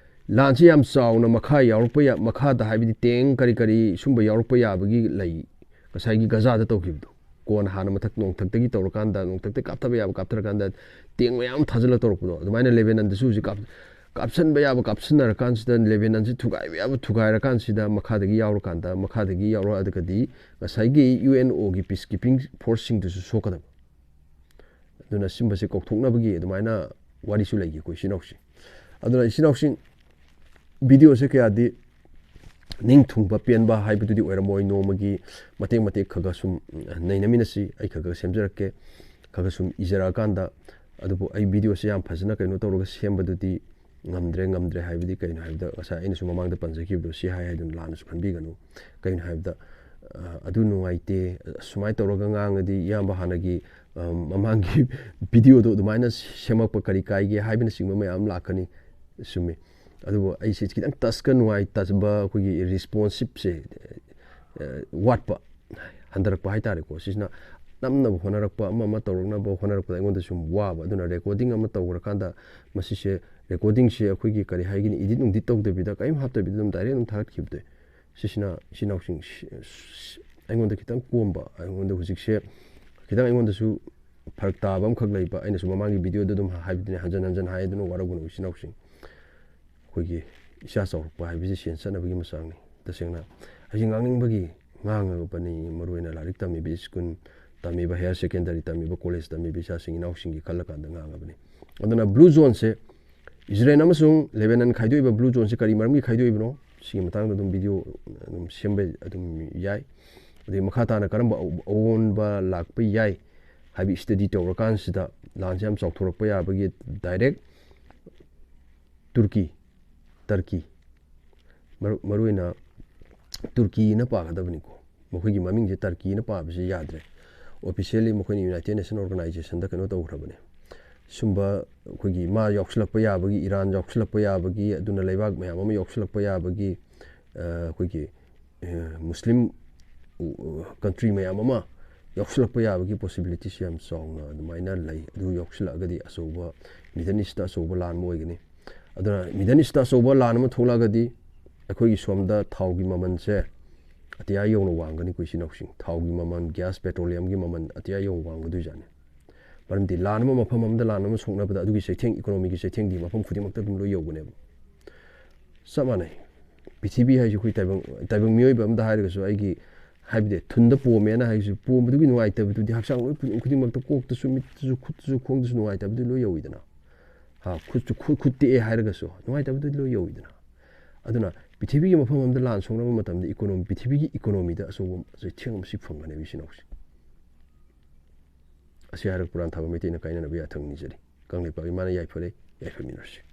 ꯂꯥꯟꯁꯤ ꯌꯥꯝ ꯆꯥꯎꯅ ꯃꯈꯥ ꯌꯥꯎꯔꯛꯄ ꯌꯥ-, ꯃꯈꯥꯗ ꯍꯥꯏꯕꯗꯤ tank ꯀꯔꯤ ꯀꯔꯤ ꯁꯨꯝꯕ ꯌꯥꯎꯔꯛꯄ ꯌꯥꯕꯒꯤ ꯂꯩ, ꯉꯁꯥꯏꯒꯤ ꯒꯖꯥꯗ ꯇꯧꯈꯤꯕꯗꯣ꯫ ꯀꯣꯟꯅ ꯍꯥꯟꯅ ꯃꯊꯛ ꯅꯣꯡꯊꯛꯇꯒꯤ ꯇꯧꯔꯀꯥꯟꯗ, ꯅꯣꯡꯊꯛꯇ ꯀꯥꯞꯊꯕ ꯌꯥꯕ ꯀꯥꯞꯊꯔꯀꯥꯟꯗ tank ꯃꯌꯥꯝ ꯊꯥꯖꯤꯜꯂ ꯇꯧꯔꯛꯄꯗꯣ, ꯑꯗꯨꯃꯥꯏꯅ ꯂꯦꯕꯦꯅꯟꯗꯁꯨ ꯍꯧꯖꯤꯛ ꯀꯥꯞ-, ꯀꯥꯞꯁꯤꯟꯕ ꯌꯥꯕ ꯀꯥꯞꯁꯤꯟꯅꯔꯀꯥꯟꯁꯤꯗ, ꯂꯦꯕꯦꯅꯟꯁꯤ ꯊꯨꯒꯥꯏꯕ ꯌꯥꯕ ꯊꯨꯒꯥꯏꯔꯀꯥꯟꯁꯤꯗ, ꯃꯈꯥꯗꯒꯤ ꯌꯥꯎꯔꯀꯥꯟꯗ, ꯃꯈꯥꯗꯒꯤ ꯌꯥꯎꯔꯛꯑꯒꯗꯤ ꯉꯁꯥꯏꯒꯤ ꯌꯨ ꯑꯦꯟ ꯑꯣꯒꯤ peacekeeping forceꯁꯤꯡꯗꯨꯁꯨ ꯁꯣꯛꯀꯗꯕ꯫ ꯑꯗꯨꯅ ꯁꯤꯒꯨꯝꯕꯁꯦ ꯀꯥꯎꯊꯣꯛꯅꯕꯒꯤ ꯑꯗꯨꯃꯥꯏꯅ ꯋꯥꯔꯤꯁꯨ ꯂꯩꯈꯤꯀꯣ, ꯏꯆꯤꯟ ꯏꯅꯥꯎꯁꯤꯡ꯫ ꯑꯗꯨꯅ ꯏꯆꯤꯟ ꯏꯅꯥꯎꯁꯤꯡ, videoꯁꯦ ꯀꯌꯥꯗꯤ ꯅꯤꯡ ꯊꯨꯡꯕ ꯄꯦꯟꯕ ꯍꯥꯏꯕꯗꯨꯗꯤ ꯑꯣꯏꯔꯝꯃꯣꯏ꯫ ꯅꯣꯡꯃꯒꯤ ꯃꯇꯦꯛ ꯃꯇꯦꯛ ꯈꯔ ꯈꯔ ꯁꯨꯝ ꯅꯩꯅꯃꯤꯟꯅꯁꯤ, ꯑꯩ ꯈꯔ ꯈꯔ ꯁꯦꯝꯖꯔꯛꯀꯦ꯫ ꯈꯔ ꯈꯔ ꯁꯨꯝ ꯏꯖꯔꯛꯑꯀꯥꯟꯗ, ꯑꯗꯨꯕꯨ ꯑꯩ videoꯁꯦ ꯌꯥꯝ ꯐꯖꯅ ꯀꯩꯅꯣ ꯇꯧꯔꯒ ꯁꯦꯝꯕꯗꯨꯗꯤ ꯉꯝꯗ꯭ꯔꯦ, ꯉꯝꯗ꯭ꯔꯦ ꯍꯥꯏꯕꯗꯤ ꯀꯩꯅꯣ ꯍꯥꯏꯕꯗ, ꯉꯁꯥꯏ ꯑꯩꯅꯁꯨ ꯃꯃꯥꯡꯗ ꯄꯟꯖꯈꯤꯕꯗꯣ, ꯁꯤ ꯍꯥꯏ ꯍꯥꯏꯗꯨꯅ ꯂꯥꯟꯅꯁꯨ ꯈꯟꯕꯤꯒꯅꯨ꯫ ꯀꯩꯅꯣ ꯍꯥꯏꯕꯗ, ꯑ, ꯑꯗꯨ ꯅꯨꯡꯉꯥꯏꯇꯦ, ꯑꯁꯨꯃꯥꯏꯅ ꯇꯧꯔꯒ ꯉꯥꯡꯉꯗꯤ ꯏꯌꯥꯝꯕ ꯍꯥꯟꯅꯒꯤ, ꯑ, ꯃꯃꯥꯡꯒꯤ videoꯗꯣ ꯑꯗꯨꯃꯥꯏꯅ ꯁꯦꯝꯃꯛꯄ ꯀꯔꯤ ꯀꯥꯏꯒꯦ ꯍꯥꯏꯕꯅꯆꯤꯡꯕ ꯃꯌꯥꯝ ꯂꯥꯛꯀꯅꯤ꯫ ꯆꯨꯝꯃꯤ꯫ ꯑꯗꯨꯕꯨ ꯑꯩꯁꯦ ꯈꯤꯇꯪ touchꯀ ꯅꯨꯡꯉꯥꯏꯇꯕ, ꯑꯩꯈꯣꯏꯒꯤ responsiveꯁꯦ, ꯑ, ꯋꯥꯠꯄ, ꯍꯟꯊꯔꯛꯄ ꯍꯥꯏꯇꯥꯔꯦꯀꯣ꯫ ꯁꯤꯁꯤꯅ ꯅꯝꯅꯕ ꯍꯣꯠꯅꯔꯛꯄ, ꯑꯃ ꯑꯃ ꯇꯧꯔꯛꯅꯕ ꯍꯣꯠꯅꯔꯛꯄꯗ ꯑꯩꯉꯣꯟꯗ ꯁꯨꯝ ꯋꯥꯕ꯫ ꯑꯗꯨꯅ recording ꯑꯃ ꯇꯧꯈ꯭ꯔꯀꯥꯟꯗ ꯃꯁꯤꯁꯦ, recordingꯁꯦ ꯑꯩꯈꯣꯏꯒꯤ ꯀꯔꯤ ꯍꯥꯏꯒꯅꯤ, edit ꯅꯨꯡꯗꯤꯠ ꯇꯧꯗꯕꯤꯗ, ꯀꯔꯤꯝ ꯍꯥꯞꯇꯕꯤꯗ ꯑꯗꯨꯝ direct ꯑꯗꯨꯝ ꯊꯥꯒꯠꯈꯤꯕꯗꯣ, ꯁꯤꯁꯤꯅ ꯏꯆꯤꯟ ꯏꯅꯥꯎꯁꯤꯡ, ꯁꯤ-, ꯁꯤ-, ꯑꯩꯉꯣꯟꯗ ꯈꯤꯇꯪ ꯀꯣꯝꯕ, ꯑꯩꯉꯣꯟꯗ ꯍꯧꯖꯤꯛꯁꯦ ꯈꯤꯇꯪ ꯑꯩꯉꯣꯟꯗꯁꯨ ꯐꯔꯛ ꯇꯥꯕ ꯑꯃꯈꯛ ꯂꯩꯕ꯫ ꯑꯩꯅꯁꯨ ꯃꯃꯥꯡꯒꯤ videoꯗ ꯑꯗꯨꯝ ꯍꯥꯏꯕꯗꯨꯅꯦ, ꯍꯟꯖꯟ ꯍꯟꯖꯟ ꯍꯥꯏ, ꯑꯗꯨꯅ ꯋꯥꯔꯧꯒꯅꯨ ꯏꯆꯤꯟ ꯏꯅꯥꯎꯁꯤꯡ꯫ ꯑꯩꯈꯣꯏꯒꯤ ꯏꯆꯥ ꯆꯥꯎꯔꯛꯄ ꯍꯥꯏꯕꯁꯤ ꯁꯦꯟ ꯆꯠꯅꯕꯒꯤ ꯃꯆꯥꯛꯅꯤ꯫ ꯇꯁꯦꯡꯅ ꯑꯩꯁꯦ ꯉꯥꯡꯅꯤꯡꯕꯒꯤ ꯉꯥꯡꯉꯕꯅꯤ, ꯃꯔꯨꯑꯣꯏꯅ ꯂꯥꯏꯔꯤꯛ ꯇꯝꯃꯤꯕ, school ꯇꯝꯃꯤꯕ, higher secondary ꯇꯝꯃꯤꯕ, college ꯇꯝꯃꯤꯕ ꯏꯆꯥꯁꯤꯡ ꯏꯅꯥꯎꯁꯤꯡꯒꯤ ꯈꯜꯂꯀꯥꯟꯗ ꯉꯥꯡꯉꯕꯅꯤ꯫ ꯑꯗꯨꯅ blue zoneꯁꯦ ꯏꯖꯔꯦꯜ ꯑꯃꯁꯨꯡ ꯂꯦꯕꯦꯅꯟ ꯈꯥꯏꯗꯣꯛꯏꯕ blue zoneꯁꯦ ꯀꯔꯤ ꯃꯔꯝꯒꯤ ꯈꯥꯏꯗꯣꯛꯏꯕꯅꯣ? ꯁꯤꯒꯤ ꯃꯇꯥꯡꯗ ꯑꯗꯨꯝ video ꯑꯗꯨꯝ ꯁꯦꯝꯕ ꯑꯗꯨꯝ ꯌꯥꯏ꯫ ꯑꯗꯩ ꯃꯈꯥ ꯇꯥꯅ ꯀꯔꯝꯕ ꯑꯑꯣ-, ꯑꯑꯣꯟꯕ ꯂꯥꯛꯄ ꯌꯥꯏ ꯍꯥꯏꯕ study ꯇꯧꯔꯀꯥꯟꯁꯤꯗ, ꯂꯥꯟꯁꯦ ꯌꯥꯝ ꯆꯥꯎꯊꯣꯔꯛꯄ ꯌꯥꯕꯒꯤ direct ꯇꯨꯔꯀꯤ, ꯇꯔꯀꯤ, ꯃꯔꯨ-, ꯃꯔꯨꯑꯣꯏꯅ ꯇꯨꯔꯀꯤꯅ ꯄꯥꯒꯗꯕꯅꯤꯀꯣ꯫ ꯃꯈꯣꯏꯒꯤ ꯃꯃꯤꯡꯁꯦ ꯇꯔꯀꯤꯅ ꯄꯥꯕꯁꯦ ꯌꯥꯗ꯭ꯔꯦ꯫ Officially ꯃꯈꯣꯏꯅ United Nation Organizationꯗ ꯀꯩꯅꯣ ꯇꯧꯈ꯭ꯔꯕꯅꯦ꯫ ꯁꯨꯝꯕ ꯑꯩꯈꯣꯏꯒꯤ ꯃꯥ ꯌꯥꯎꯁꯤꯜꯂꯛꯄ ꯌꯥꯕꯒꯤ, ꯏꯔꯥꯟ ꯌꯥꯎꯁꯤꯜꯂꯛꯄ ꯌꯥꯕꯒꯤ, ꯑꯗꯨꯅ ꯂꯩꯕꯥꯛ ꯃꯌꯥꯝ ꯑꯃ ꯌꯥꯎꯁꯤꯜꯂꯛꯄ ꯌꯥꯕꯒꯤ, ꯑ, ꯑꯩꯈꯣꯏꯒꯤ, ꯑ, ꯃꯨꯁꯂꯤꯝ, ꯑ, country ꯃꯌꯥꯝ ꯑꯃ ꯌꯥꯎꯁꯤꯜꯂꯛꯄ ꯌꯥꯕꯒꯤ possibilityꯁꯨ ꯌꯥꯝ ꯆꯥꯎꯅ ꯑꯗꯨꯃꯥꯏꯅ ꯂꯩ꯫ ꯑꯗꯨ ꯌꯥꯎꯁꯤꯜꯂꯛꯑꯒꯗꯤ ꯑꯆꯧꯕ, Middle Eastꯇ ꯑꯆꯧꯕ ꯂꯥꯟ ꯑꯃ ꯑꯣꯏꯒꯅꯤ꯫ ꯑꯗꯨꯅ Middle Eastꯇ ꯑꯆꯧꯕ ꯂꯥꯟ ꯑꯃ ꯊꯣꯛꯂꯛꯑꯒꯗꯤ ꯑꯩꯈꯣꯏꯒꯤ ꯁꯣꯝꯗ ꯊꯥꯎꯒꯤ ꯃꯃꯜꯁꯦ ꯑꯇꯤꯌꯥ ꯌꯧꯅ ꯋꯥꯡꯒꯅꯤꯀꯣ ꯏꯆꯤꯟ ꯏꯅꯥꯎꯁꯤꯡ꯫ ꯊꯥꯎꯒꯤ ꯃꯃꯜ, gas, petroleumꯒꯤ ꯃꯃꯜ ꯑꯇꯤꯌꯥ ꯌꯧꯅ ꯋꯥꯡꯒꯗꯣꯏꯖꯥꯠꯅꯤ꯫ ꯃꯔꯝꯗꯤ ꯂꯥꯟ ꯑꯃ ꯃꯐꯝ ꯑꯃꯗ ꯂꯥꯟ ꯑꯃ ꯁꯣꯛꯅꯕꯗ ꯑꯗꯨꯒꯤ ꯆꯩꯊꯦꯡ, ꯏꯀꯣꯅꯣꯃꯤꯒꯤ ꯆꯩꯊꯦꯡꯗꯤ ꯃꯐꯝ ꯈꯨꯗꯤꯡꯃꯛꯇ ꯑꯗꯨꯝ ꯂꯣꯏ ꯌꯧꯕꯅꯦꯕ꯫ ꯆꯞ ꯃꯥꯟꯅꯩ꯫ ꯄ꯭ꯔꯤꯊꯤꯕꯤ ꯍꯥꯏꯁꯤ ꯑꯩꯈꯣꯏ ꯇꯥꯏꯕꯪ, ꯇꯥꯏꯕꯪ ꯃꯤꯑꯣꯏꯕ ꯑꯃꯗ ꯍꯥꯏꯔꯒꯁꯨ ꯑꯩꯒꯤ, ꯍꯥꯏꯕꯗꯤ ꯊꯨꯟꯗ ꯄꯣꯝꯃꯦꯅ ꯍꯥꯏꯁꯤ, ꯄꯣꯝꯕꯗꯨꯒꯤ ꯅꯨꯡꯉꯥꯏꯇꯕꯗꯨꯗꯤ ꯍꯛꯆꯥꯡ ꯂꯣꯏ ꯈꯨꯗꯤꯡ-, ꯈꯨꯗꯤꯡꯃꯛꯇ, ꯀꯣꯛꯇꯁꯨ, ꯃꯤꯠꯇꯁꯨ, ꯈꯨꯠꯇꯁꯨ, ꯈꯣꯡꯗꯁꯨ ꯅꯨꯡꯉꯥꯏꯇꯕꯗꯨ ꯂꯣꯏ ꯌꯧꯋꯤꯗꯅ꯫ ꯍꯥ, ꯈꯨꯠꯁꯨ, ꯈꯨꯠ, ꯈꯨꯠ ꯇꯦꯛꯑꯦ ꯍꯥꯏꯔꯒꯁꯨ ꯅꯨꯡꯉꯥꯏꯇꯕꯗꯨꯗꯤ ꯂꯣꯏ ꯌꯧꯋꯤꯗꯅ꯫ ꯑꯗꯨꯅ ꯄ꯭ꯔꯤꯊꯤꯕꯤꯒꯤ ꯃꯐꯝ ꯑꯃꯗ ꯂꯥꯟ ꯁꯣꯛꯅꯕ ꯃꯇꯝꯗ ꯏꯀꯣꯅꯣꯃꯤ, ꯄ꯭ꯔꯤꯊꯤꯕꯤꯒꯤ ꯏꯀꯣꯅꯣꯃꯤꯗ ꯑꯆꯧꯕ ꯆꯩꯊꯦꯡ ꯑꯃ ꯁꯤ ꯐꯪꯒꯅꯦꯕ ꯏꯆꯤꯟ ꯏꯅꯥꯎꯁꯦ꯫ ꯑꯁꯤ ꯍꯥꯏꯔꯒ ꯄꯨꯔꯥꯟ ꯊꯥꯕ ꯃꯩꯇꯩꯅ ꯀꯥꯏꯅꯅꯕ ꯌꯥꯊꯪ ꯅꯤꯖꯔꯤ꯫ ꯀꯪꯂꯩꯄꯥꯛ ꯏꯃꯥꯅ ꯌꯥꯏꯐꯔꯦ, ꯌꯥꯏꯐꯃꯤꯟꯅꯔꯁꯤ꯫